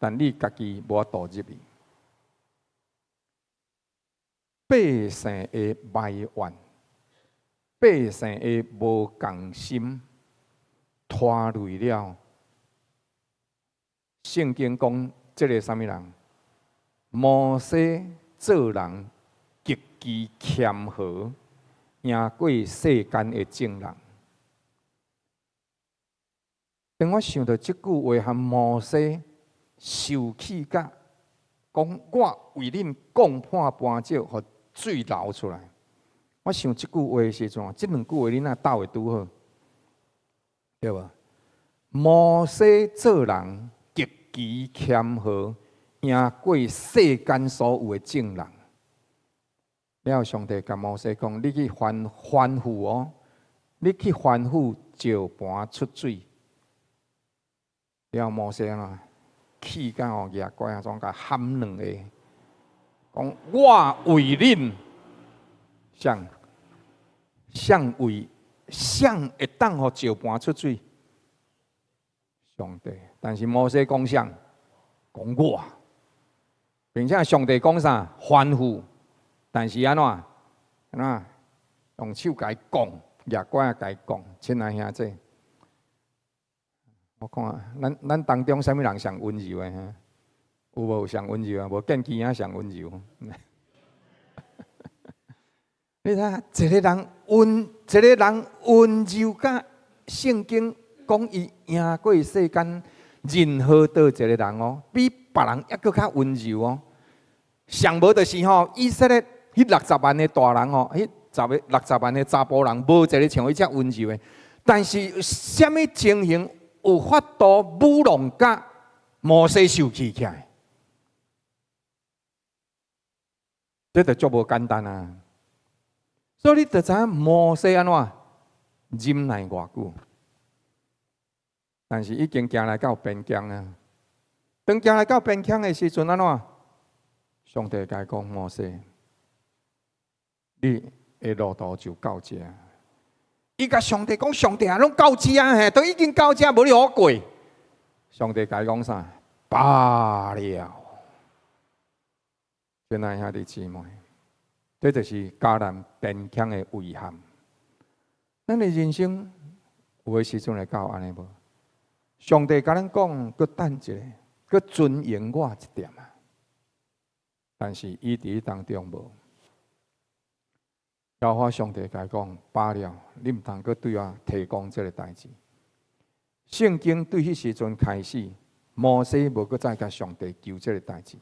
但你家己無法度入去。百姓的埋怨，百姓的無仝心，拖累了。聖經講，這个啥物人？摩西做人極其謙和，贏過世間的眾人。當我想著這句話，和摩西受氣甲講，我為恁摃破磐石，予水流出來。我想這句話的時陣，這兩句話你若鬥會拄好，對無？摩西做人極其謙和，贏過世間所有的眾人。了後，上帝共摩西講：你去吩吩咐哦，你去吩咐石盤出水。了後摩西啊，氣甲哦，舉拐仔總共喊兩下，講我為恁，誰誰為誰會當予石盤出水？上帝，但是摩西講啥？講我，並且上帝講啥？吩咐，但是按怎？按怎？用手共伊摃，舉拐仔共伊摃，親愛兄弟，我看咱當中啥物人上溫柔的？哈？有無上溫柔啊？無見其他上溫柔。你睇，一個人溫柔甲聖經講伊贏過世間任何佗一個人哦，比別人猶閣較溫柔哦。上無就是吼，以色列彼六十萬个大人吼，彼十个六十萬个查埔人，無一個像伊遮溫柔的。但是啥物情形有法度舞弄甲摩西受氣起來？這就足無簡單啊！所以你就知影摩西按怎忍耐偌久，但是已經行來到邊疆啊。當行來到邊疆的時陣，按怎？上帝共伊講摩西，你的路途就到這。伊共上帝講，上帝啊，攏到這嘿，都已經到這，無你予我過。上帝共伊講啥？罷了。親愛兄弟姊妹，這就是迦南邊疆的遺憾。咱的人生有的時陣會到按呢無？上帝共咱講，閣等一下，閣尊榮我一點啊。但是伊佇當中無。耶和華上帝共伊講，罷了，你毋通閣對我提講這个代誌。聖經對彼時陣開始，摩西無閣再共上帝求這个代誌。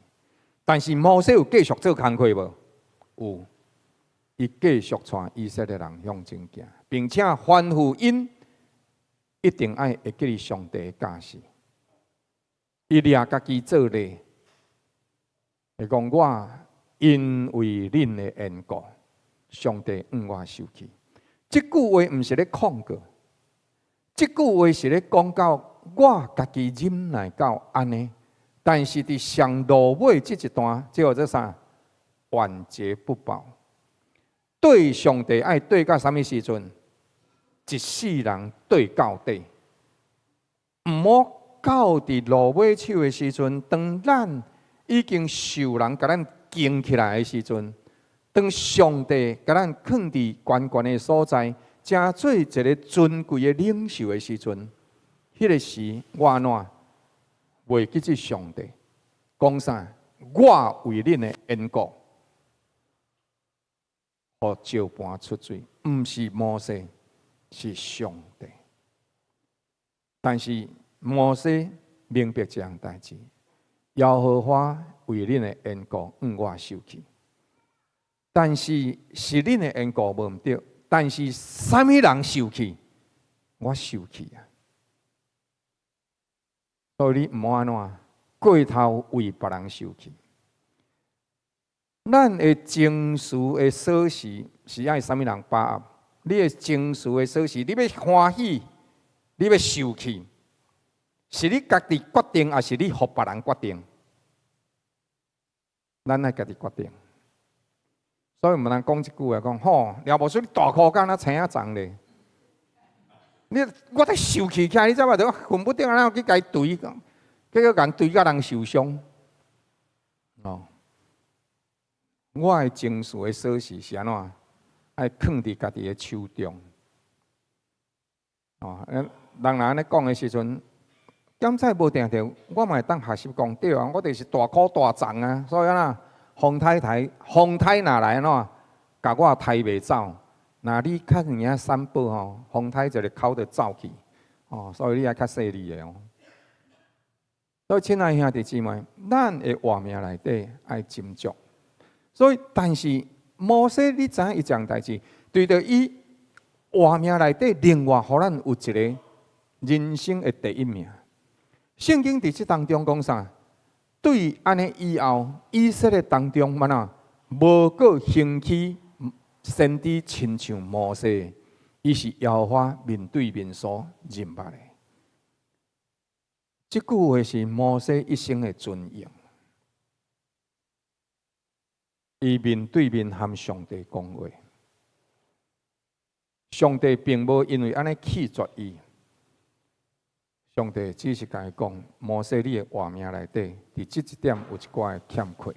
但是摩西有繼續做工課無？有，伊繼續帶以色列人向前行，並且吩咐𪜶一定愛會記得上帝的教示。伊掠家己做例，伊講我因為恁的緣故，上帝向我受氣。這句話毋是咧控告，這句話是咧講到我家己忍耐到按呢。但是佇上落尾這一段，這叫做啥？晚節不保。對上帝愛對到啥物時陣？一世人對到底，毋好到佇落尾手的時陣，當咱已經受人共咱敬起來的時陣，當上帝共咱囥佇懸懸的所在，成做一个尊貴的領袖的時陣，彼个時我按怎？袂記得上帝講啥？我為恁的緣故，予石盤出水，毋是摩西，是上帝。但是摩西明白這項代誌，耶和華為恁的緣故，向我受氣。但是是恁的緣故無毋對，但是啥物人受氣，我受氣啊！所以你毋好按怎過頭為別人受氣。咱的情緒的鎖匙是愛啥物人把握？你的情緒的鎖匙，你欲歡喜，你欲受氣，是你家己決定，抑是你予別人決定？咱愛家己決定。所以毋通講一句話講吼，廖牧師你大箍敢若青仔叢咧？你我咧受氣起來，你知無？我恨不得按怎去共伊捶，結果共捶甲人受傷。哦，我的情緒的鎖匙是按怎？愛囥佇家己的手中。哦，人若按呢講的時陣，敢才無定著，我嘛會當學習講對啊，我就是大箍大叢啊，所以按怎？風颱來，風颱若來按怎？共我刣袂走。若你較爾仔散步吼，風颱一个口就走去。哦，所以你愛較細膩的哦。所以，親愛兄弟姊妹，咱的活命內底愛斟酌。所以，但是摩西，你知影伊這項代誌，對著伊活命內底，另外予咱有一个人生的第一名。聖經佇這當中講啥？對按呢以後，以色列當中，按怎無閣興起先知親像摩西，伊是耶和華面對面所認捌的。這句話是摩西一生的尊榮。伊面對面和上帝講話，上帝並無因為按呢棄絕伊。上帝只是共伊講：摩西，你的活命內底，佇這一點有一寡的欠缺。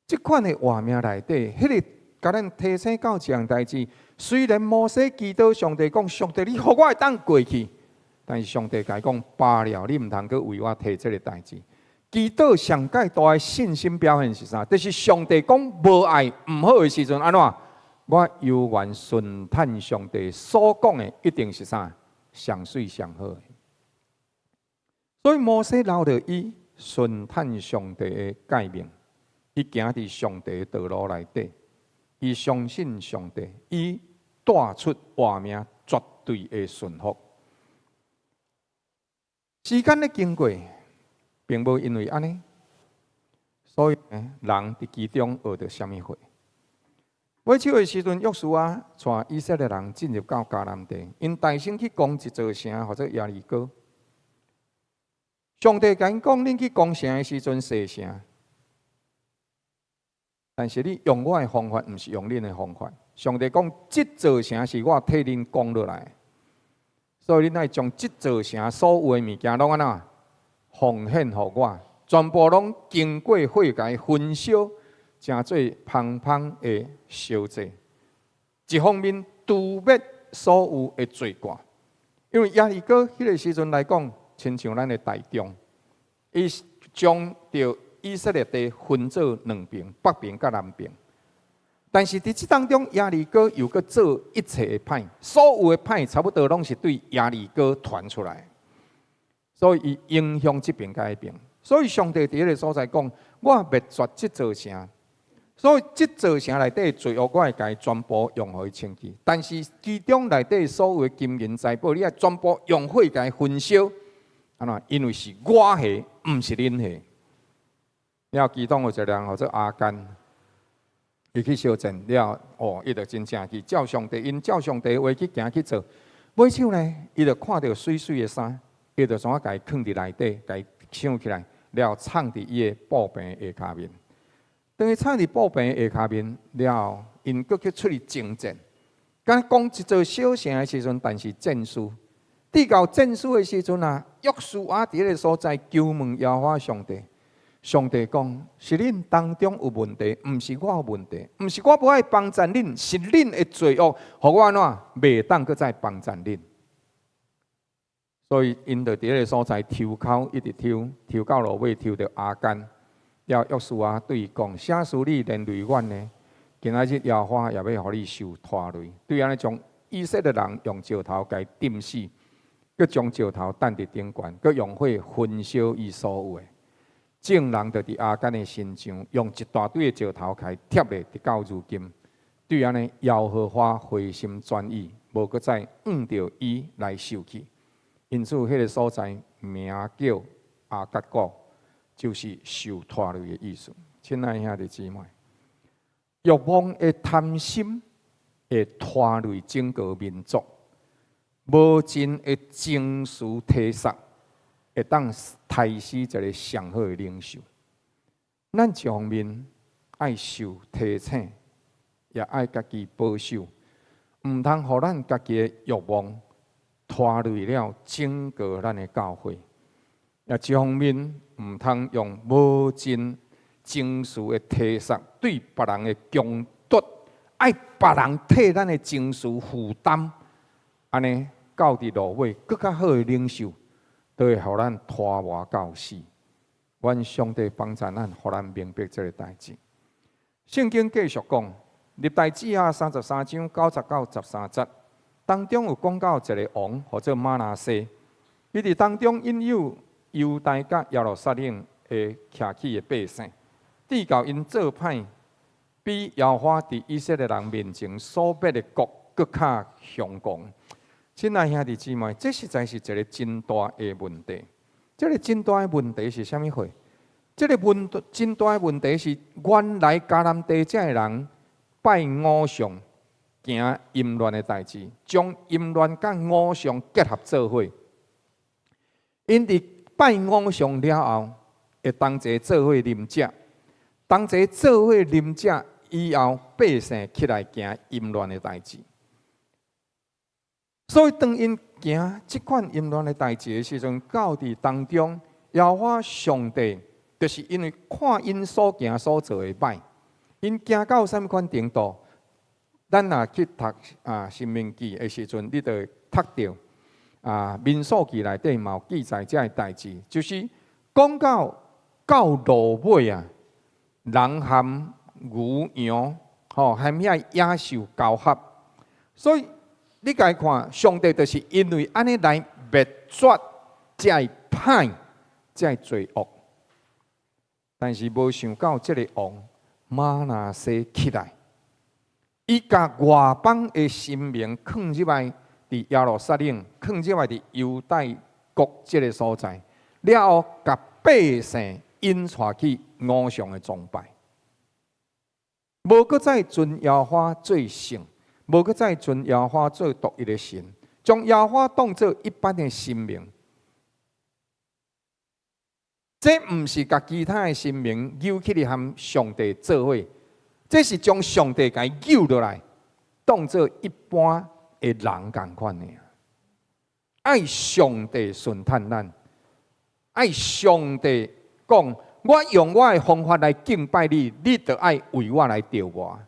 這款的活命內底，彼个共咱提醒到一項代誌。雖然摩西祈禱上帝講：上帝，你予我會當過去，但是上帝共伊講罷了，你毋通閣為我提這个代誌。祈禱上蓋大的信心表現是啥？就是上帝講無愛毋好的時陣，按怎？我猶原順趁上帝所講的，一定是啥？上媠上好的。所以摩西留著伊順趁上帝的誡命，伊行佇上帝的道路內底，伊相信上帝，伊帶出活命絕對的順服。時間咧經過，並無因為按呢，所以人佇其中學著啥物貨？尾手的時陣，約書亞帶以色列人進入到迦南地，𪜶大聲去攻一座城，號做耶利哥。上帝共𪜶講：恁去攻城的時陣，踅城，但是你用我的方法，毋是用恁的方法。上帝講：這座城是我替恁攻落來，所以恁愛將這座城所有的物件攏按怎奉獻予我，全部攏經過火共伊焚燒，成做芳芳的燒祭。一方面除滅所有的罪過，因為耶利哥彼个時陣來講，親像咱的台中，伊將著以色列地分做兩邊，北邊佮南邊。但是佇這當中，耶利哥又閣做一切的歹，所有的歹差不多攏是對耶利哥傳出來，所以伊影響這邊佮彼邊。所以上帝佇彼个所在講：我滅絕這座城，所以這座城內底的罪惡，我會共伊全部用予伊清去。但是其中內底所有的金銀財寶，你愛全部用火共伊焚燒。按怎？因為是我的，毋是恁的。了其中有一個人號做亞干，伊去相戰了，哦，伊就真正去照上帝，𪜶照上帝話去行去做。尾手呢，伊就看著媠媠的衫，伊就怎啊共伊囥佇內底，共伊搶起來，了藏佇伊的布棚下跤面。當伊藏佇布棚下跤面了，𪜶閣去出去征戰。敢講一座小城的時陣，但是戰輸。直到戰輸的時陣啊，約書亞佇彼个所在求問耶和華上帝，上帝講：是恁當中有問題，毋是我有問題，毋是我無愛幫贊恁，是恁的罪惡，予我按怎袂當閣再幫贊恁。所以𪜶就佇彼个所在抽鬮，一直抽，抽到落尾抽著亞干。了約書亞對伊講：啥事你連累阮呢？今仔日耶和華也欲予你受拖累，對按呢將以色列人用石頭共伊釘死。閣將石頭擲佇頂懸，閣用火焚燒伊所有的。眾人就佇亞干的身上用一大堆的石頭共伊疊咧，直到如今。對按呢，耶和華回心轉意，無閣再按著伊來受氣。因此，彼个所在名叫亞割谷，就是受拖累的意思。親愛兄弟姊妹，欲望的貪心會拖累整個民族，無盡的情緒體恤，會當刣死一个上好的領袖。咱一方面愛受提醒，也愛家己保守，毋通予咱家己的欲望拖累了整個咱的教會。也一方面毋通用無盡情緒的體恤對別人的強奪，愛別人替咱的情緒負擔，按呢到佇落尾，閣較好的領袖，都會予咱拖磨到死。願上帝幫助咱，予咱明白這个代誌。聖經繼續講，歷代志下33章9節到13節，當中有講到一个王，號做瑪拿西，伊佇當中引誘猶大佮耶路撒冷的徛起的百姓，直到𪜶做歹，比耶和華佇以色列人面前所滅的國閣較兇狂。親愛兄弟姊妹，這實在是一个真大的問題。這个真大的問題是啥物貨？這个真大的問題是，原來迦南地這的人拜偶像、行淫亂的代誌，將淫亂佮偶像結合做伙。𪜶佇拜偶像了後，會同齊做伙啉食，同齊做伙啉食以後，百姓起來行淫亂的代誌。所以當𪜶行這款淫亂的代誌的時陣，到佇當中，耶和華上帝就是因為看𪜶所行所做的歹，𪜶行到啥物款程度？咱若去讀啊《申命記》的時陣，你就會讀著啊《民數記》內底嘛有記載這个代誌，就是講到到落尾啊，人和牛羊吼和遐野獸交合，所以你共伊看，上帝就是因為按呢來滅絕這个歹、這个罪惡，但是無想到這个王瑪拿西起來，伊共外邦的神明囥入來，佇耶路撒冷，囥入來佇猶大國這个所在，了後共百姓引帶去偶像的崇拜，無閣再尊耶和華做聖。無閣再尊耶和華做獨一的神，將耶和華當做一般的神明。這毋是共其他的神明扭起來和上帝做伙，這是將上帝共伊扭落來，當做一般的人仝款的。愛上帝順趁咱，愛上帝講，我用我的方法來敬拜你，你就愛為我來著我。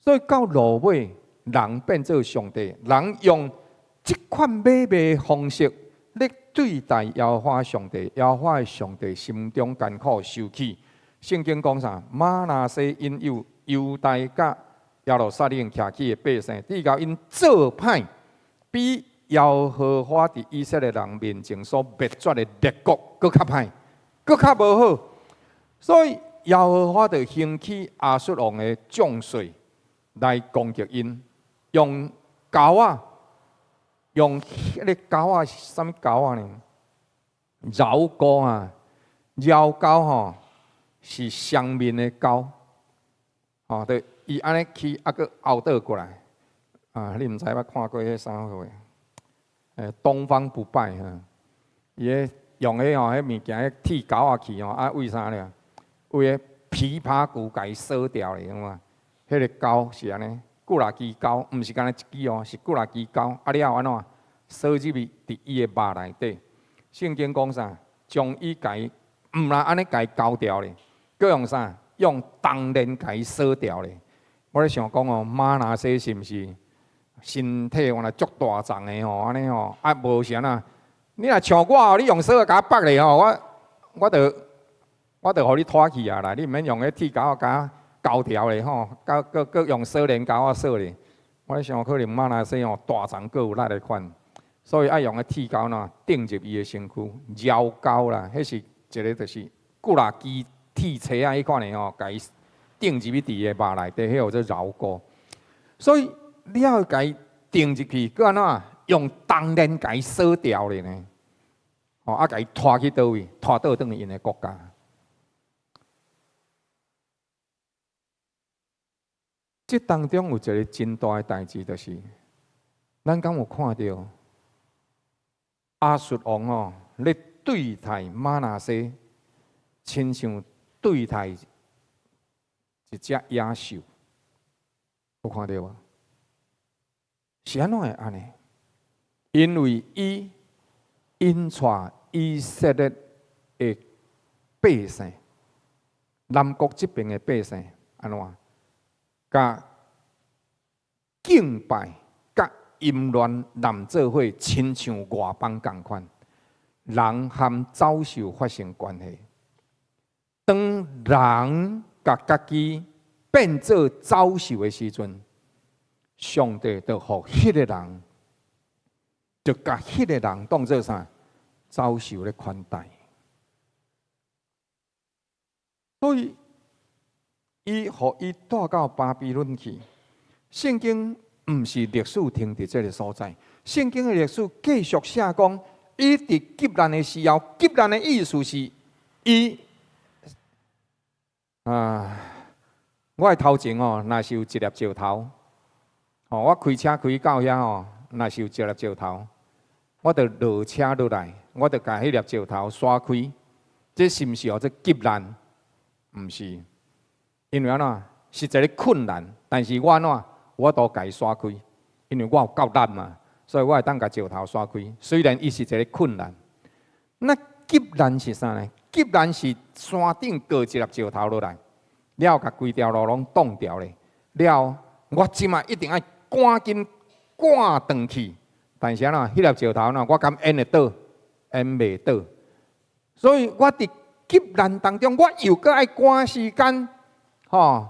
所以到落尾，人變做上帝，人用這款買賣方式咧對待耶和華上帝，耶和華的上帝心中艱苦受氣。聖經講啥？瑪拿西引誘猶大佮耶路撒冷徛起的百姓，直到𪜶做歹，比耶和華佇以色列人面前所滅絕的列國閣較歹，閣較無好。所以耶和華就興起亞述王的將帥來攻擊𪜶，用鉤仔，用彼个鉤仔是啥物鉤仔呢？橈鈎啊，橈鈎吼是雙面的鈎，吼，對，伊按呢去，啊閣拗倒過來，啊，你毋知捌看過彼啥貨？東方不敗哈，伊彼用彼吼，彼物件，彼鐵鉤仔去吼，啊，為啥咧？為彼琵琶骨共伊鎖掉咧，有無？彼个鈎是按呢，幾若支鈎，毋是干焦一支哦，是幾若支鈎。啊了後按怎鎖入去佇伊的肉內底？聖經講啥？將伊共伊，毋但按呢共伊鉤牢咧，閣用啥？用銅鏈共伊鎖牢咧。我咧想講哦，瑪拿西是毋是身體原來足大叢的吼？按呢吼，啊無是按怎？你若像我哦，你用鎖共我縛咧吼，我就予你拖去啊啦！你毋免用彼鐵鉤仔共我鉤牢咧吼，閣閣閣用鎖鏈共我鎖咧。我咧想可能瑪拿西吼大叢閣有力的款，所以愛用彼鐵鉤吶釘入伊的身軀，橈鈎啦，彼是一个就是骨力機鐵錘仔彼款的吼，共伊釘入去佇伊的肉內底，彼號做橈骨。所以你要共伊釘入去，閣按怎用銅鏈共伊鎖牢咧呢？吼，啊，共伊拖去佗位？拖倒轉去𪜶的國家。這當中有一个真大的代誌，就是咱敢有看著亞述王吼咧對待瑪拿西，親像對待一隻野獸，有看著無？是按怎會按呢？因為伊引帶以色列的百姓，南國這邊的百姓按怎？共敬拜、佮淫亂濫做伙，親像外邦仝款，人和走獸發生關係。當人共家己變做走獸的時陣，上帝就予彼个人，就共彼个人當做啥？走獸咧款待。所以，伊予伊帶到巴比倫去。聖經毋是歷史停佇這个所在，聖經的歷史繼續寫講，伊佇急難的時候，急難的意思是伊啊，我的頭前哦，若是有一粒石頭，吼，我開車開到遐吼，若是有一粒石頭，我就落車落來，我就共彼粒石頭徙開。這是毋是號做急難？毋是，因為按怎是一个困難，但是我按怎我都共伊徙開，因為我有夠力嘛，所以我會當共石頭徙開。雖然伊是一个困難，那急難是啥呢？急難是山頂過一粒石頭落來，了共規條路攏擋牢咧。了，我這馬一定愛趕緊趕轉去。但是按怎，彼粒石頭呢，我敢掩會倒，掩袂倒。所以我佇急難當中，我又閣愛趕時間，吼，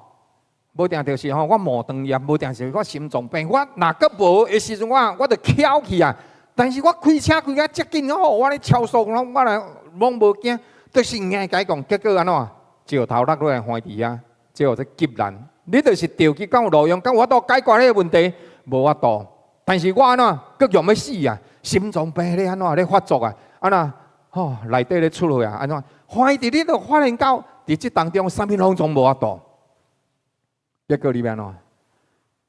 無定就是吼，我冒腸炎，無定是我心臟病，我若閣無的時陣，我我就翹去啊。但是我開車開甲遮緊吼，我咧超速，我我來攏無驚，就是硬共伊講，結果按怎？石頭落落來橫佇遐，這號做急難。你就是著去敢有路用，敢有法度解決彼个問題？無法度。但是我按怎？閣用欲死啊！心臟病咧按怎咧發作啊？按怎？吼，內底咧出血啊？按怎？橫佇你就發現到，佇這當中，啥物攏總無法度。結果你欲按怎？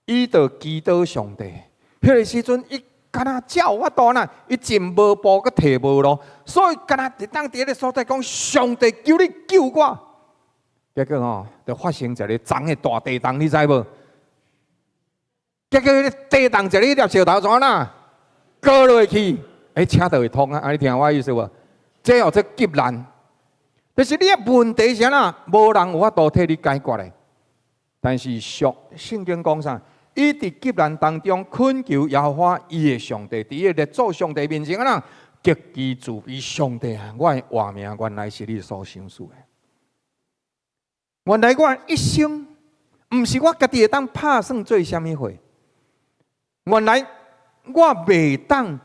伊就祈禱上帝。彼个時陣，伊敢若才有法度呢？伊進無步，閣退無路，所以敢若會當佇彼个所在講：上帝求你救我。結果吼，就發生一个昨的大地動，你知無？結果彼个地動一个彼粒石頭怎啊？過落去，欸，車就會通啊！啊，你聽我意思無？這號做急難，就是你的問題是按怎？無人有法度替你解決的。但是上聖經講啥？伊佇急難當中懇求耶和華伊的上帝，佇伊的列祖上帝面前按怎？極其自卑，上帝啊！我的活命原來是你所賞賜的。原來我一生毋是我家己會當拍算做啥物貨。原來我袂當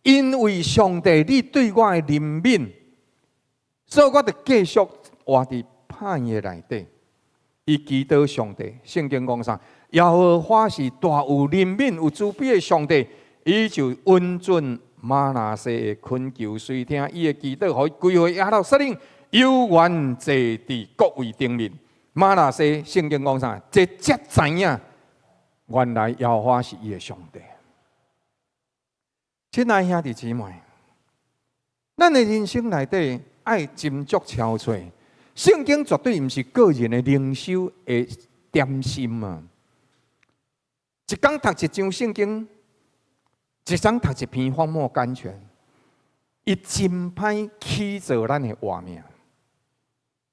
因為上帝你對我的憐憫，所以我就繼續活佇歹的內底。伊祈禱上帝，聖經講啥？耶和華是大有憐憫、有慈悲的上帝，伊就允准瑪拿西的懇求，垂聽伊的祈禱，予伊歸回耶路撒冷，有緣坐佇國位頂面。瑪拿西聖經講啥？這才知影，原來耶和華是伊的上帝。親愛兄弟姊妹，咱的人生內底愛斟酌敲揣。聖經絕對毋是個人的靈修的點心啊！一工讀一章聖經，一工讀一篇荒漠甘泉，伊真歹起造咱的活命。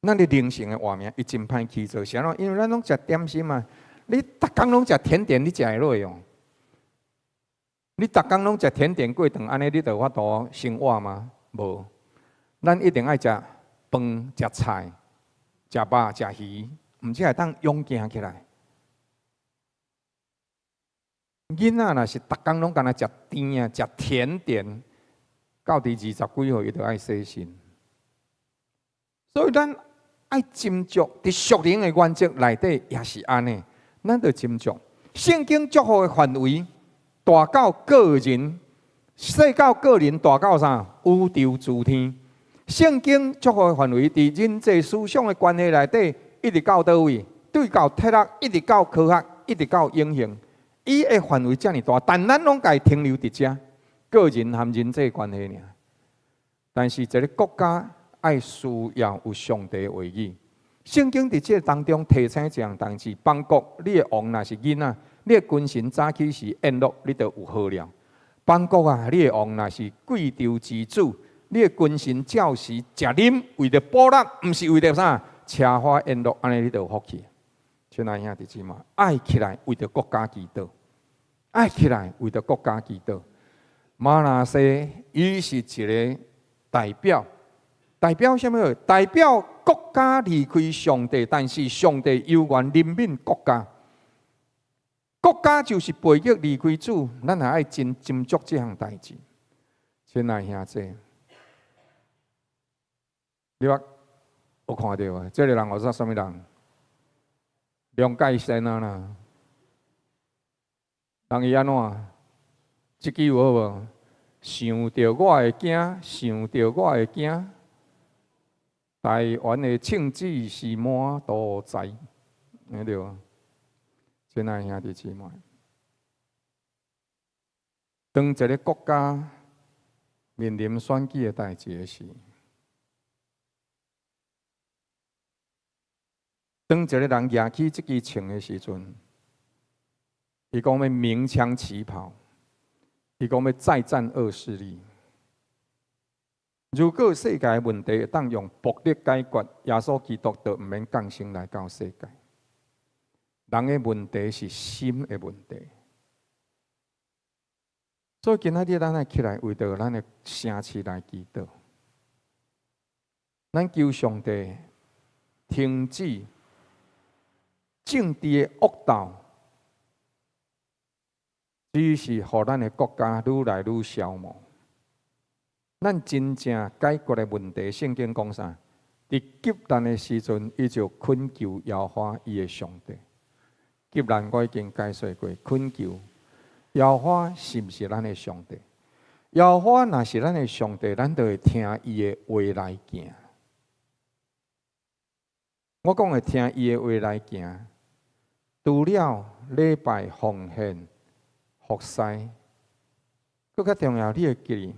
咱的靈性的活命，伊真歹起造，是按怎？因為咱攏食點心嘛，你逐工攏食甜點，你食會落哦？你逐工攏食甜點過頓，按呢你就有法度生活嗎？無，咱一定愛食飯、食菜、食肉、食魚，毋才會當勇健起來。囡仔若是逐工攏干焦食甜啊、食甜點，到佇二十幾歲，伊就愛洗身。所以咱愛斟酌，佇屬靈的原則內底也是按呢，咱著斟酌。聖經祝福的範圍大到個人，細到個人，大到啥？宇宙諸天。聖經祝福的範圍，佇人際思想的關係內底，一直到佗位？對到哲學，一直到科學，一直到永恆。伊的範圍遮爾大，但咱攏共伊停留佇遮，個人和人際關係爾。但是一个國家愛需要有上帝話語。聖經佇這个當中提醒一項代誌：邦國，你的王若是囡仔，你的君臣早起時宴樂，你就有好了。邦國啊，你的王若是貴胄之子，你的君臣照時食啉，為著補力，毋是為著啥？奢華宴樂，按呢你就有福氣。親愛兄弟姊妹，愛起來為著國家祈禱，愛起來為著國家祈禱。瑪拿西伊是一个代表，代表啥物？代表國家離開上帝，但是上帝猶原憐憫國家。國家就是背逆離開主，咱也愛真斟酌這項代誌。親愛兄弟，你捌有看著無？這个人號做啥物人？梁蓋先啊啦，人伊按怎？這句話無？想著我會驚，想著我會驚。台灣的政治是滿肚栽，對無？親愛兄弟姊妹，當一个國家面臨選舉的代誌的時，當一個人舉起這支槍的時陣，伊講欲鳴槍起跑，伊講欲再戰惡勢力。如果世界問題會當用暴力解決，耶穌基督就毋免降生來到世界。人的問題是心的問題，所以今仔日咱愛起來為著咱的城市來祈禱，咱求上帝停止政治的惡鬥，只是予咱的國家愈來愈消磨。咱真正解決的問題，聖經講啥？佇急難的時陣，伊就懇求耶和華伊的上帝。急難我已經解說過，懇求耶和華是毋是咱的上帝？耶和華若是咱的上帝，咱就會聽伊的話來行。我講的聽伊的話來行，除了禮拜奉獻、服侍，閣較重要，你會記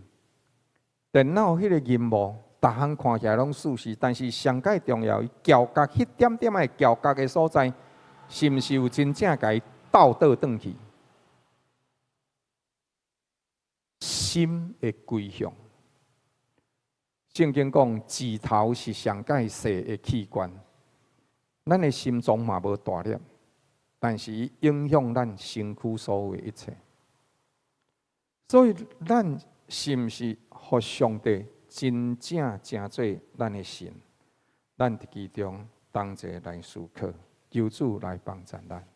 得電腦彼个螢幕，逐項看起來攏舒適，但是上蓋重要，伊撬角彼點點仔撬角的所在，是毋是有真正共伊倒倒轉去？心的歸向，聖經講，舌頭是上蓋細的器官，咱的心臟嘛無大粒，但是伊影響咱身軀所有的一切。所以，咱是毋是予上帝真正成做咱的神？咱佇其中同齊來思考，求主來幫助咱。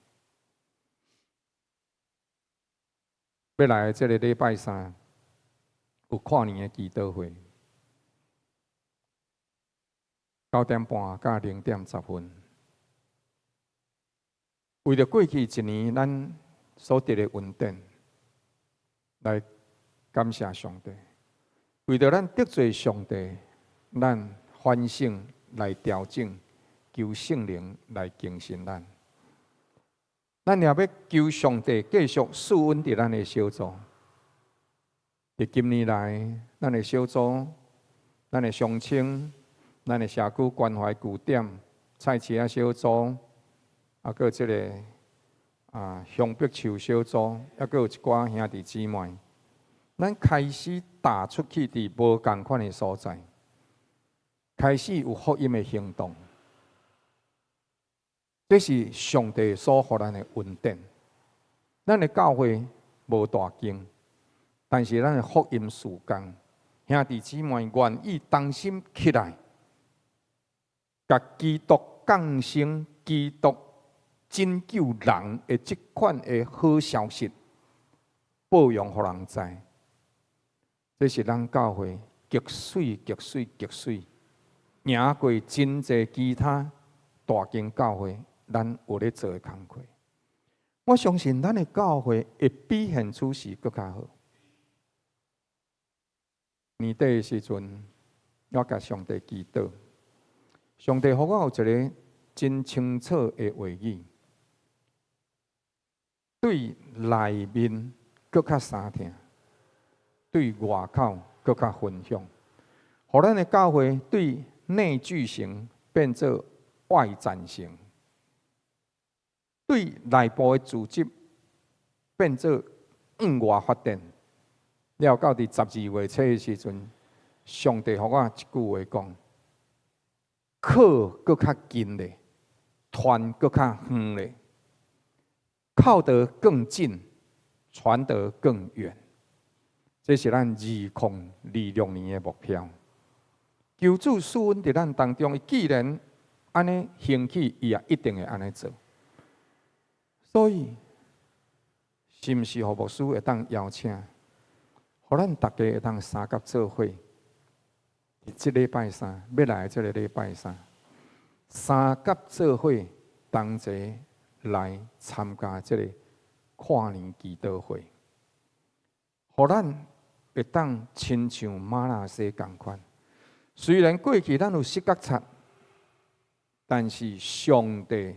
欲來的這个禮拜三有跨年的祈禱會，9點半到0點10分。為著過去一年咱所得的恩典，來感謝上帝。為著咱得罪上帝，咱反省來調整，求聖靈來更新咱。咱也欲求上帝繼續賜恩佇咱的小組。佇今年來，咱的小組、咱的鄉親、咱的社區關懷據點、菜市仔小組，啊，閣這个香柏樹小組，抑閣有一寡兄弟姊妹，咱開始踏出去佇無仝款的所在，開始有福音的行動。這是上帝所予咱的恩典。咱的教會無大間，但是咱的福音事工，兄弟姊妹願意同心起來，共基督降生、基督拯救人的這款的好消息，報揚予人知。這是咱教會極媠、極媠、極媠。贏過真濟其他大間教會，咱有咧做的工課。我相信咱的教會會比現此時閣較好。年底的時陣，我共上帝祈禱，上帝予我有一个真清楚的話語，對內面閣較相疼，對外口閣較分享，予咱的教會對內聚成變做外展成，對內部的組織變做向外發展。了到佇12月初的時陣，上帝予我一句話講：靠閣較近咧，傳閣較遠咧，靠得更近，傳得更遠。這是咱2026年的目標。求主賜恩佇咱當中，伊既然按呢興起，伊也一定會按呢做。所以，是毋是予牧師會當邀請，予咱逐家會當相佮做伙？佇這禮拜三，欲來的這个禮拜三，相佮做伙同齊來參加這个跨年祈禱會，予咱會當親像瑪拿西仝款。雖然過去咱有失覺察，但是上帝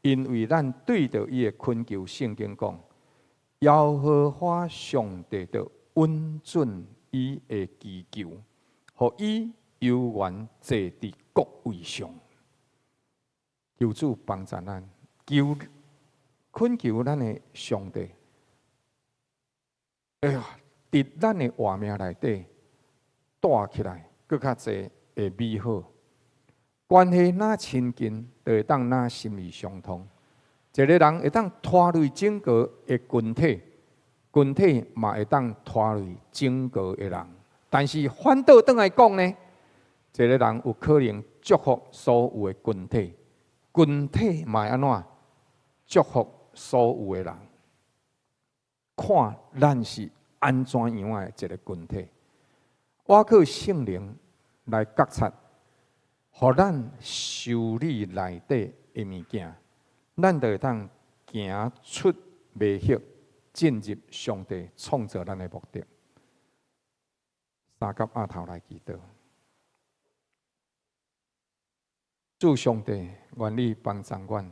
因為咱對著伊的懇求，聖經講，耶和華上帝就允准伊的祈求，予伊猶原坐佇國位上。求主幫助咱，求懇求咱的上帝。哎呀，佇咱的活命內底帶起來，閣較濟的美好關係，若親近，就會當若心意相通。一个人會當拖累整個的群體，群體嘛會當拖累整個的人。但是反倒轉來講呢，一个人有可能祝福所有的群體，群體嘛會按怎祝福所有的人。看咱是按怎樣的一个群體，倚靠聖靈來覺察，予咱修理內底的物件，咱就會當行出迷惑，進入上帝創造咱的目的。相佮囥頭來祈禱，主上帝，願你幫助阮，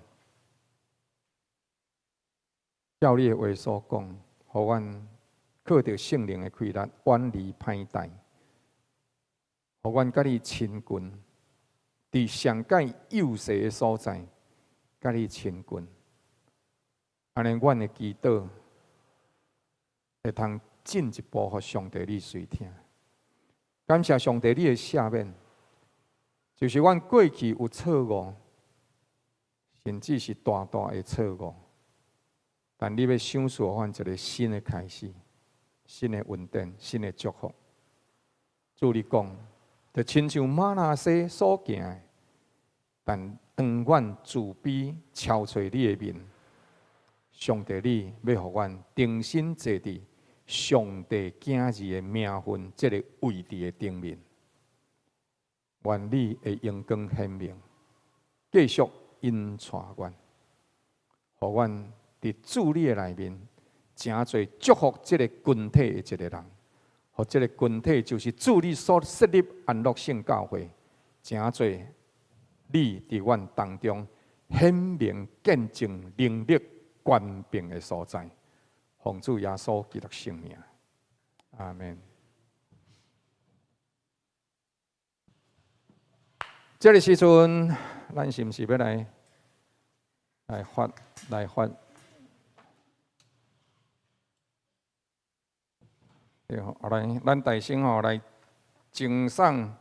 照你的話所講，予阮靠著聖靈的氣力，遠離歹代，予阮佮你親近，佇上蓋幼細的所在，佮你親近，按呢，阮的祈禱會通進一步予上帝你垂聽。感謝上帝你的赦免，就是阮過去有錯誤，甚至是大大的錯誤，但你欲賞賜予阮一个新的開始、新的恩典、新的祝福。主你講，就親像瑪拿西所行的，但當阮自卑朝揣你的面，上帝你欲予阮重新坐佇上帝囝兒的名分，這个位置的頂面，願你的榮光顯明，繼續引帶阮，予阮佇主你的內面，成做祝福這个群體的一个人，予這个群體就是主你所設立安樂聖教會，成做你佇阮當中顯明見證能力權柄的所在。奉主耶穌基督聖名，阿門。這个時陣，咱是毋是欲來來發來發？對吼，來，咱大聲吼來贈送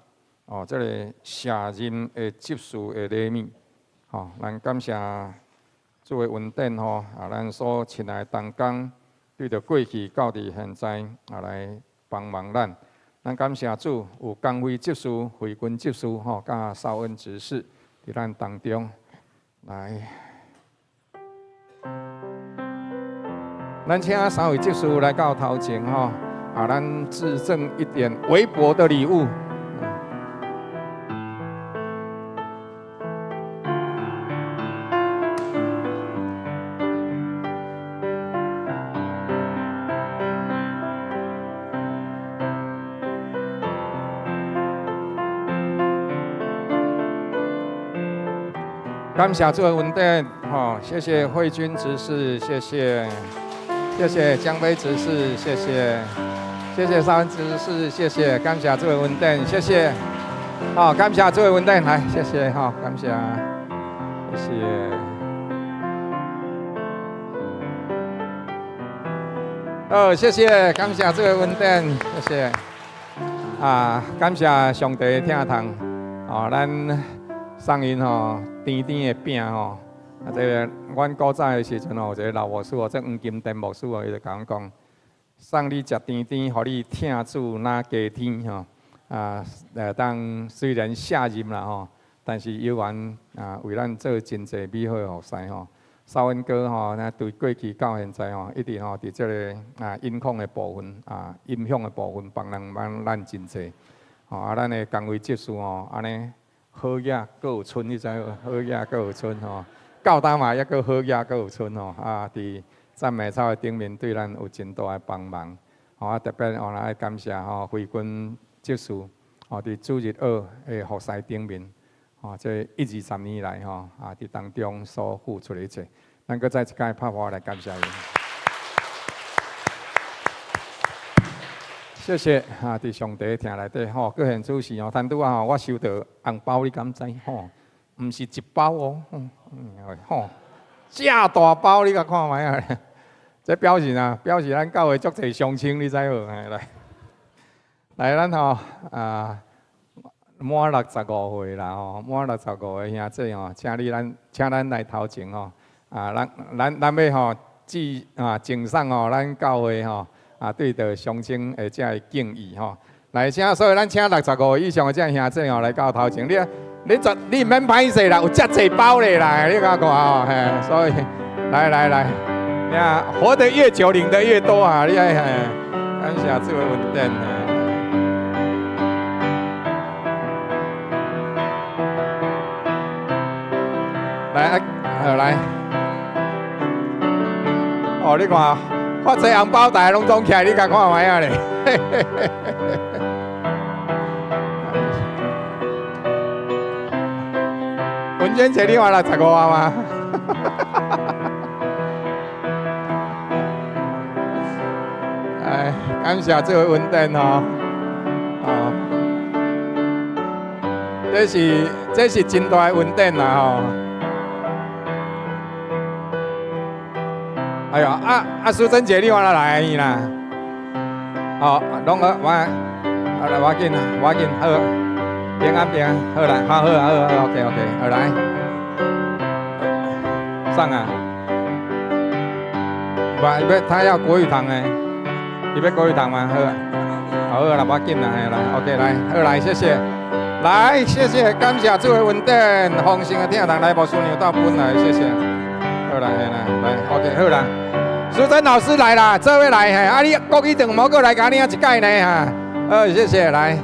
哦，這个卸任的執事的禮物，吼，咱感謝主的恩典吼，啊，咱所親愛的同工，對著過去到佇現在啊來幫忙咱，咱感謝主有江輝執事、惠君執事吼，佮紹恩執事佇咱當中來。咱請三位執事來到頭前吼，啊，咱致贈一點微薄的禮物。感謝主的恩典，吼，謝謝慧君執事，謝謝，謝謝江飛執事，謝謝，謝謝沙文執事，謝謝，感謝主的恩典，謝謝，好，感謝主的恩典，來，謝謝，哈，感謝，謝謝。好，謝謝，感謝主的恩典，謝謝。啊，感謝上帝的疼痛，哦，咱送𪜶吼甜甜的餅吼，啊，這个阮古早的時陣吼，有一个老牧師哦，這黃金殿牧師哦，伊就共阮講，送你食甜甜，予你疼主若加添吼。啊，當雖然卸任啦吼，但是猶原啊為咱做真濟美好的服侍吼。少恩哥吼，那對過去到現在吼，一直吼佇這个啊音控的部分啊音響的部分幫人幫咱真濟。吼啊，咱的工位執事吼，按呢好額閣有賰，你知無？好額閣有賰吼，到今嘛猶閣好額閣有賰吼。啊，佇讚美操的頂面對咱有真大的幫忙。吼啊，特別我來感謝吼慧君執事，吼佇主日學的服侍頂面，吼這一二十年來吼啊，佇當中所付出的一切，咱閣再一擺拍鼓來感謝伊。謝謝啊！佇上帝疼內底吼，閣現主時吼，頭拄仔吼，我收到紅包，你敢知吼？毋是一包哦，吼，遮大包，你共看覓啊？這表示啊，表示咱教會足濟鄉親，你知無？來，來，咱吼啊，滿65歲啦吼，滿65個兄姊吼，請你咱，請咱來頭前吼，啊，咱咱咱欲吼致啊贈送吼，咱教會吼。啊，對著鄉親的這个敬意吼，來請，所以咱請65歲以上的這个兄姊吼來到頭前，你你絕你毋免歹勢啦，有遮濟包咧啦，你共看吼，嘿，所以來來來，你看活得越久，領得越多啊！你愛嘿，感謝主的恩典。來，啊，來，哦，你看。發這紅包袋攏總起來，你共看覓仔咧？文娟姐，你話65啊嗎？哎，感謝這个恩典哦，哦，這是真大的恩典啦吼。哎喲，啊啊！淑珍姐，你話來啦？哦，攏好，我，啊來，我緊，我緊，好，平安平安，好來，好好好好，OK OK，好來，上啊！不，欲他要國語堂誒，你欲國語堂嗎？好，好啦，無緊啦，來，OK，來，好來，謝謝，來，謝謝，感謝主的恩典，豐盛的疼痛來，牧師娘到本來，謝謝。好啦，來來，OK，好啦。淑珍老師來啦，這位來嘿，啊你國語堂毋閣來共領一擺呢哈。好，謝謝，來，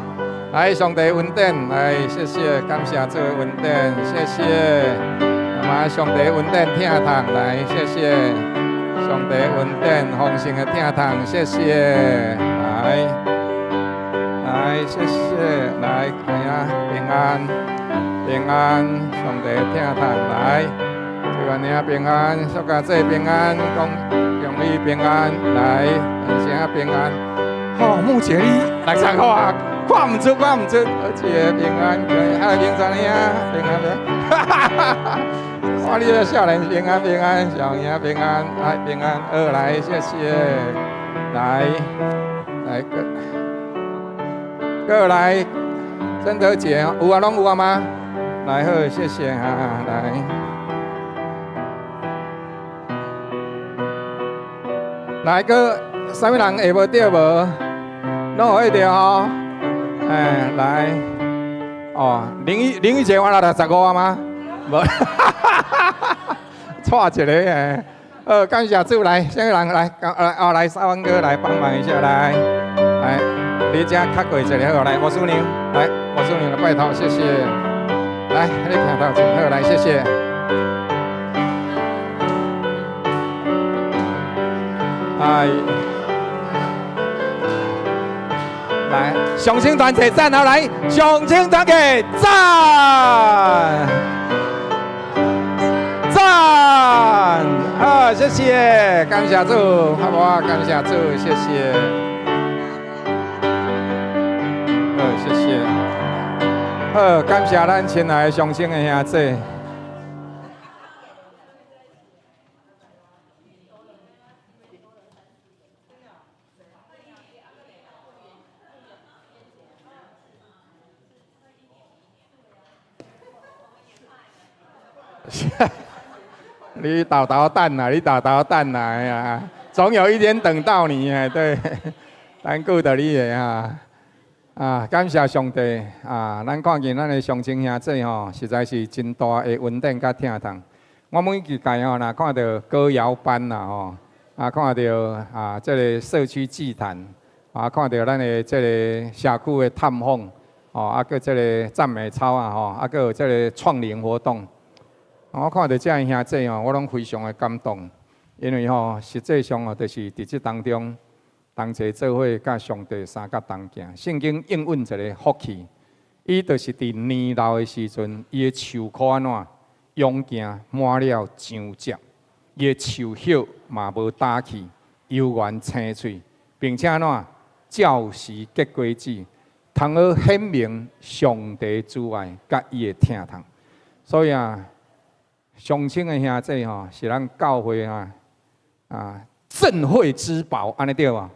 來上帝恩典，來謝謝，感謝主的恩典，謝謝。嘛，上帝恩典疼痛，來謝謝，上帝恩典豐盛的疼痛，謝謝，來，來謝謝，來，哎呀，平安，平安，上帝疼痛，來。祝願你平安，小家姐平安，講永利平安，來，陳生平安。吼，木姐你65啊，看毋出，看毋出，好姐平安，啊，平安兄，平安平安，哈哈哈哈！哇，你這少年平安平安，小兄平安，來平安，好來，謝謝，來，來個，過來，曾德姐，有啊，攏有啊嗎？來好，謝謝哈，來。來閣，啥物人下無著無？攏有彼著吼？哎，來，哦，林玉姐我65啊嗎？無，錯一個嘿。好，感謝主來，啥物人來？來哦，來沙文哥來幫忙一下，來，來，你遮較過一個好，來，吳師娘，來，吳師娘來拜託，謝謝。來，你徛頭前，好，來，謝謝。哎，來，上清團體讚好來，上清團體讚。謝謝，感謝主，好無啊？感謝主，謝謝。好，謝謝。好，感謝咱親愛的鄉親的兄弟。你豆豆等啊，你豆豆等啊，哎呀，總有一天等到你哎，對，咱顧著你的啊，啊，感謝上帝啊，咱看見咱的鄉親兄弟吼，實在是真大的恩典佮疼痛。我每一屆吼，若看著歌謠班啦吼，啊，看著啊，這个社區祭壇，啊，看著咱的這个社區的探訪，吼，啊，閣這个讚美操啊吼，啊，閣有這个創靈活動。我看著這个兄弟吼，我攏非常的感動，因為吼，實際上吼，就是佇這當中同齊做伙，佮上帝相佮同行。聖經應允一个福氣，伊就是佇年老的時陣，伊的樹箍按怎勇健滿了漿汁，伊的樹葉嘛無焦去，猶原青翠，並且按怎照時結果子，通好顯明上帝慈愛佮伊的疼痛。所以啊，鄉親的兄弟吼，是咱教會啊啊鎮會之寶，按呢對無？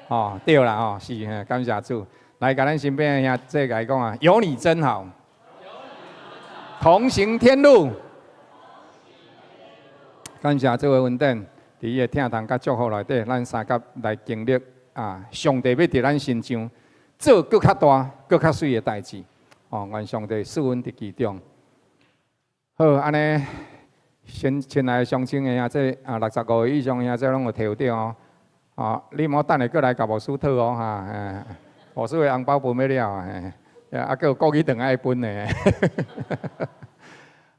哦，對啦吼，是，感謝主。來，共咱身邊的兄弟來講啊，有你真好，同行天路。感謝這位恩典，佇伊的疼痛佮祝福內底，咱相佮來經歷啊，上帝欲佇咱身上做閣較大、閣較媠的代誌。哦，願上帝賜恩佇其中。好，按呢，先親愛的鄉親的兄弟啊，65歲以上的兄弟攏有提著哦。哦，你莫等下閣來共牧師討哦哈，牧師的紅包分欲了啊，啊，閣有國語頓愛分的。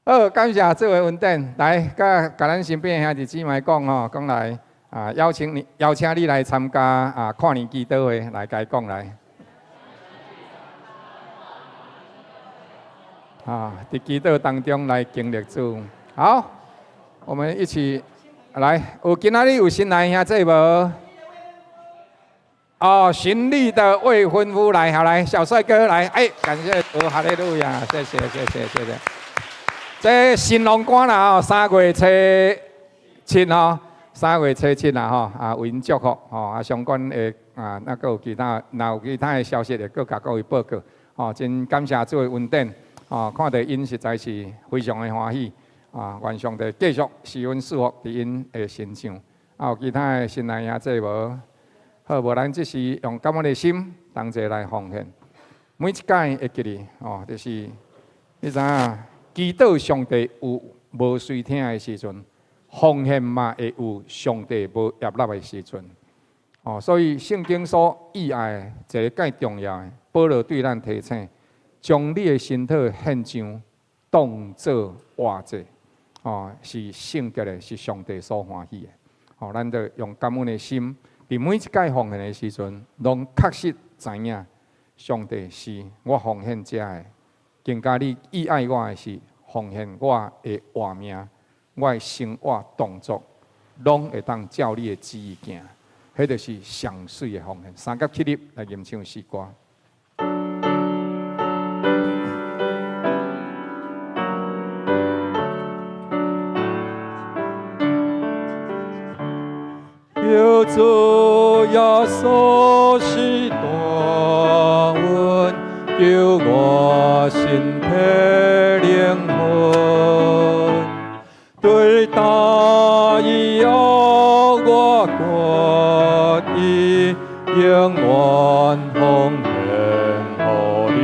好，感謝這位恩典，來，佮共咱身邊的兄弟姊妹講吼，講來啊，邀請你，邀請你來參加啊，跨年祈禱會，來共伊講來。啊，佇祈禱當中來經歷主。好，我們一起來。有今仔日有新來兄弟無？哦，新立的未婚夫來，好來，小帥哥來，哎，感謝主，哈利路亞，謝謝，謝謝，謝謝。這新郎官啦，吼，3月初7吼，3月初7啦，吼，啊，為𪜶祝福，吼，啊，相關的啊，那閣有其他，若有其他的消息，會閣共各位報告。吼，真感謝主的恩典，吼，看著𪜶實在是非常的歡喜，啊，願上帝繼續施恩賜福佇𪜶的身上。啊，有其他的新來兄弟無？好，無咱這時用感恩的心同齊來奉獻。每一屆會記得，哦，就是你知影，祈禱上帝有無隨聽的時陣，奉獻嘛會有上帝無悅納的時陣。哦，所以聖經所意愛的一个蓋重要的，保羅對咱提醒：將你的身體獻上，當做活祭，哦，是聖潔的，是上帝所歡喜的。哦，咱就用感恩的心，佇每一屆奉獻的時陣，攏確實知影上帝是我奉獻者的，更加你意愛我的是奉獻我的活命，我的生活動作，攏會當照你的旨意行，彼就是上媠的奉獻。三甲起立來吟唱詩歌。求主耶穌是大恩，救我身體靈魂。對大以後，我決意永遠奉獻予你，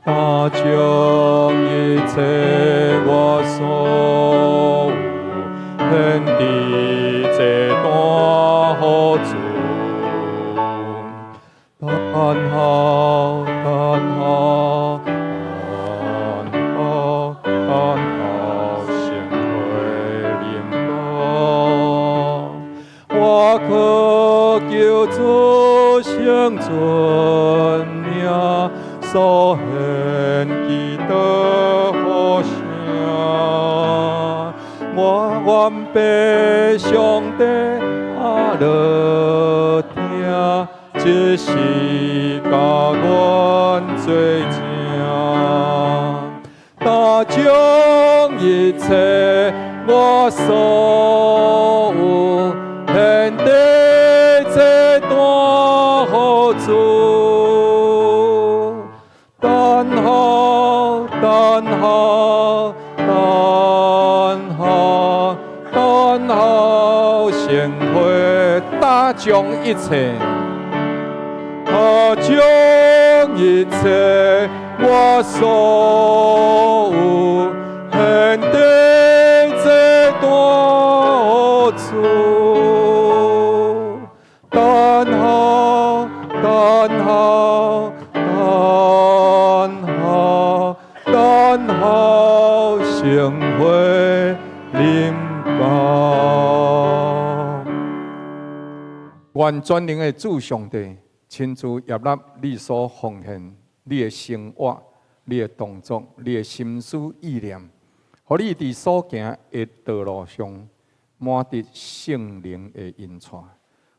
他將一切我所有獻佇這壇予主，等候，等候，等候，等候聖會臨到，我渴求主聖尊名，所獻祈禱好聲，我。愿被上帝阿乐听，这是共阮做证。但將一切我所有，獻地這壇予主。等候，等候，等候，等候聖會，打將一切，打將一切我所有，獻地這壇予主。等候，等候，等候，等候聖會臨到。願全能的主上帝親自悅納你所奉獻你的生活、你的動作、你的心思意念，予你佇所行的道路上滿得聖靈的引帶。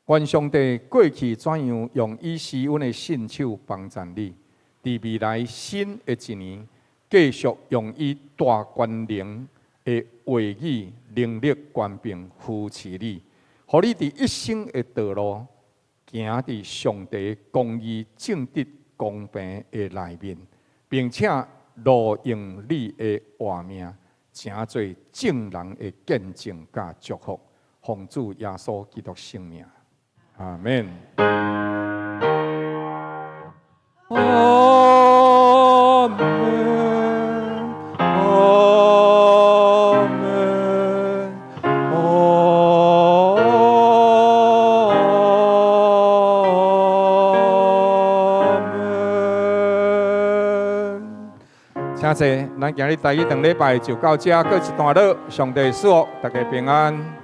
願上帝過去怎樣用伊施恩的信手幫贊你，佇未來新的一年，繼續用伊大權能的話語、能力、權柄扶持你，予你佇一生的道路行佇上帝公義、正直、公平的內面，並且勞用你的活命，成做眾人的見證佮祝福。奉主耶穌基督聖名，阿門。阿門，阿門，阿門。請坐，咱今日台語堂禮拜就到這，閣一段落。上帝賜福，大家平安。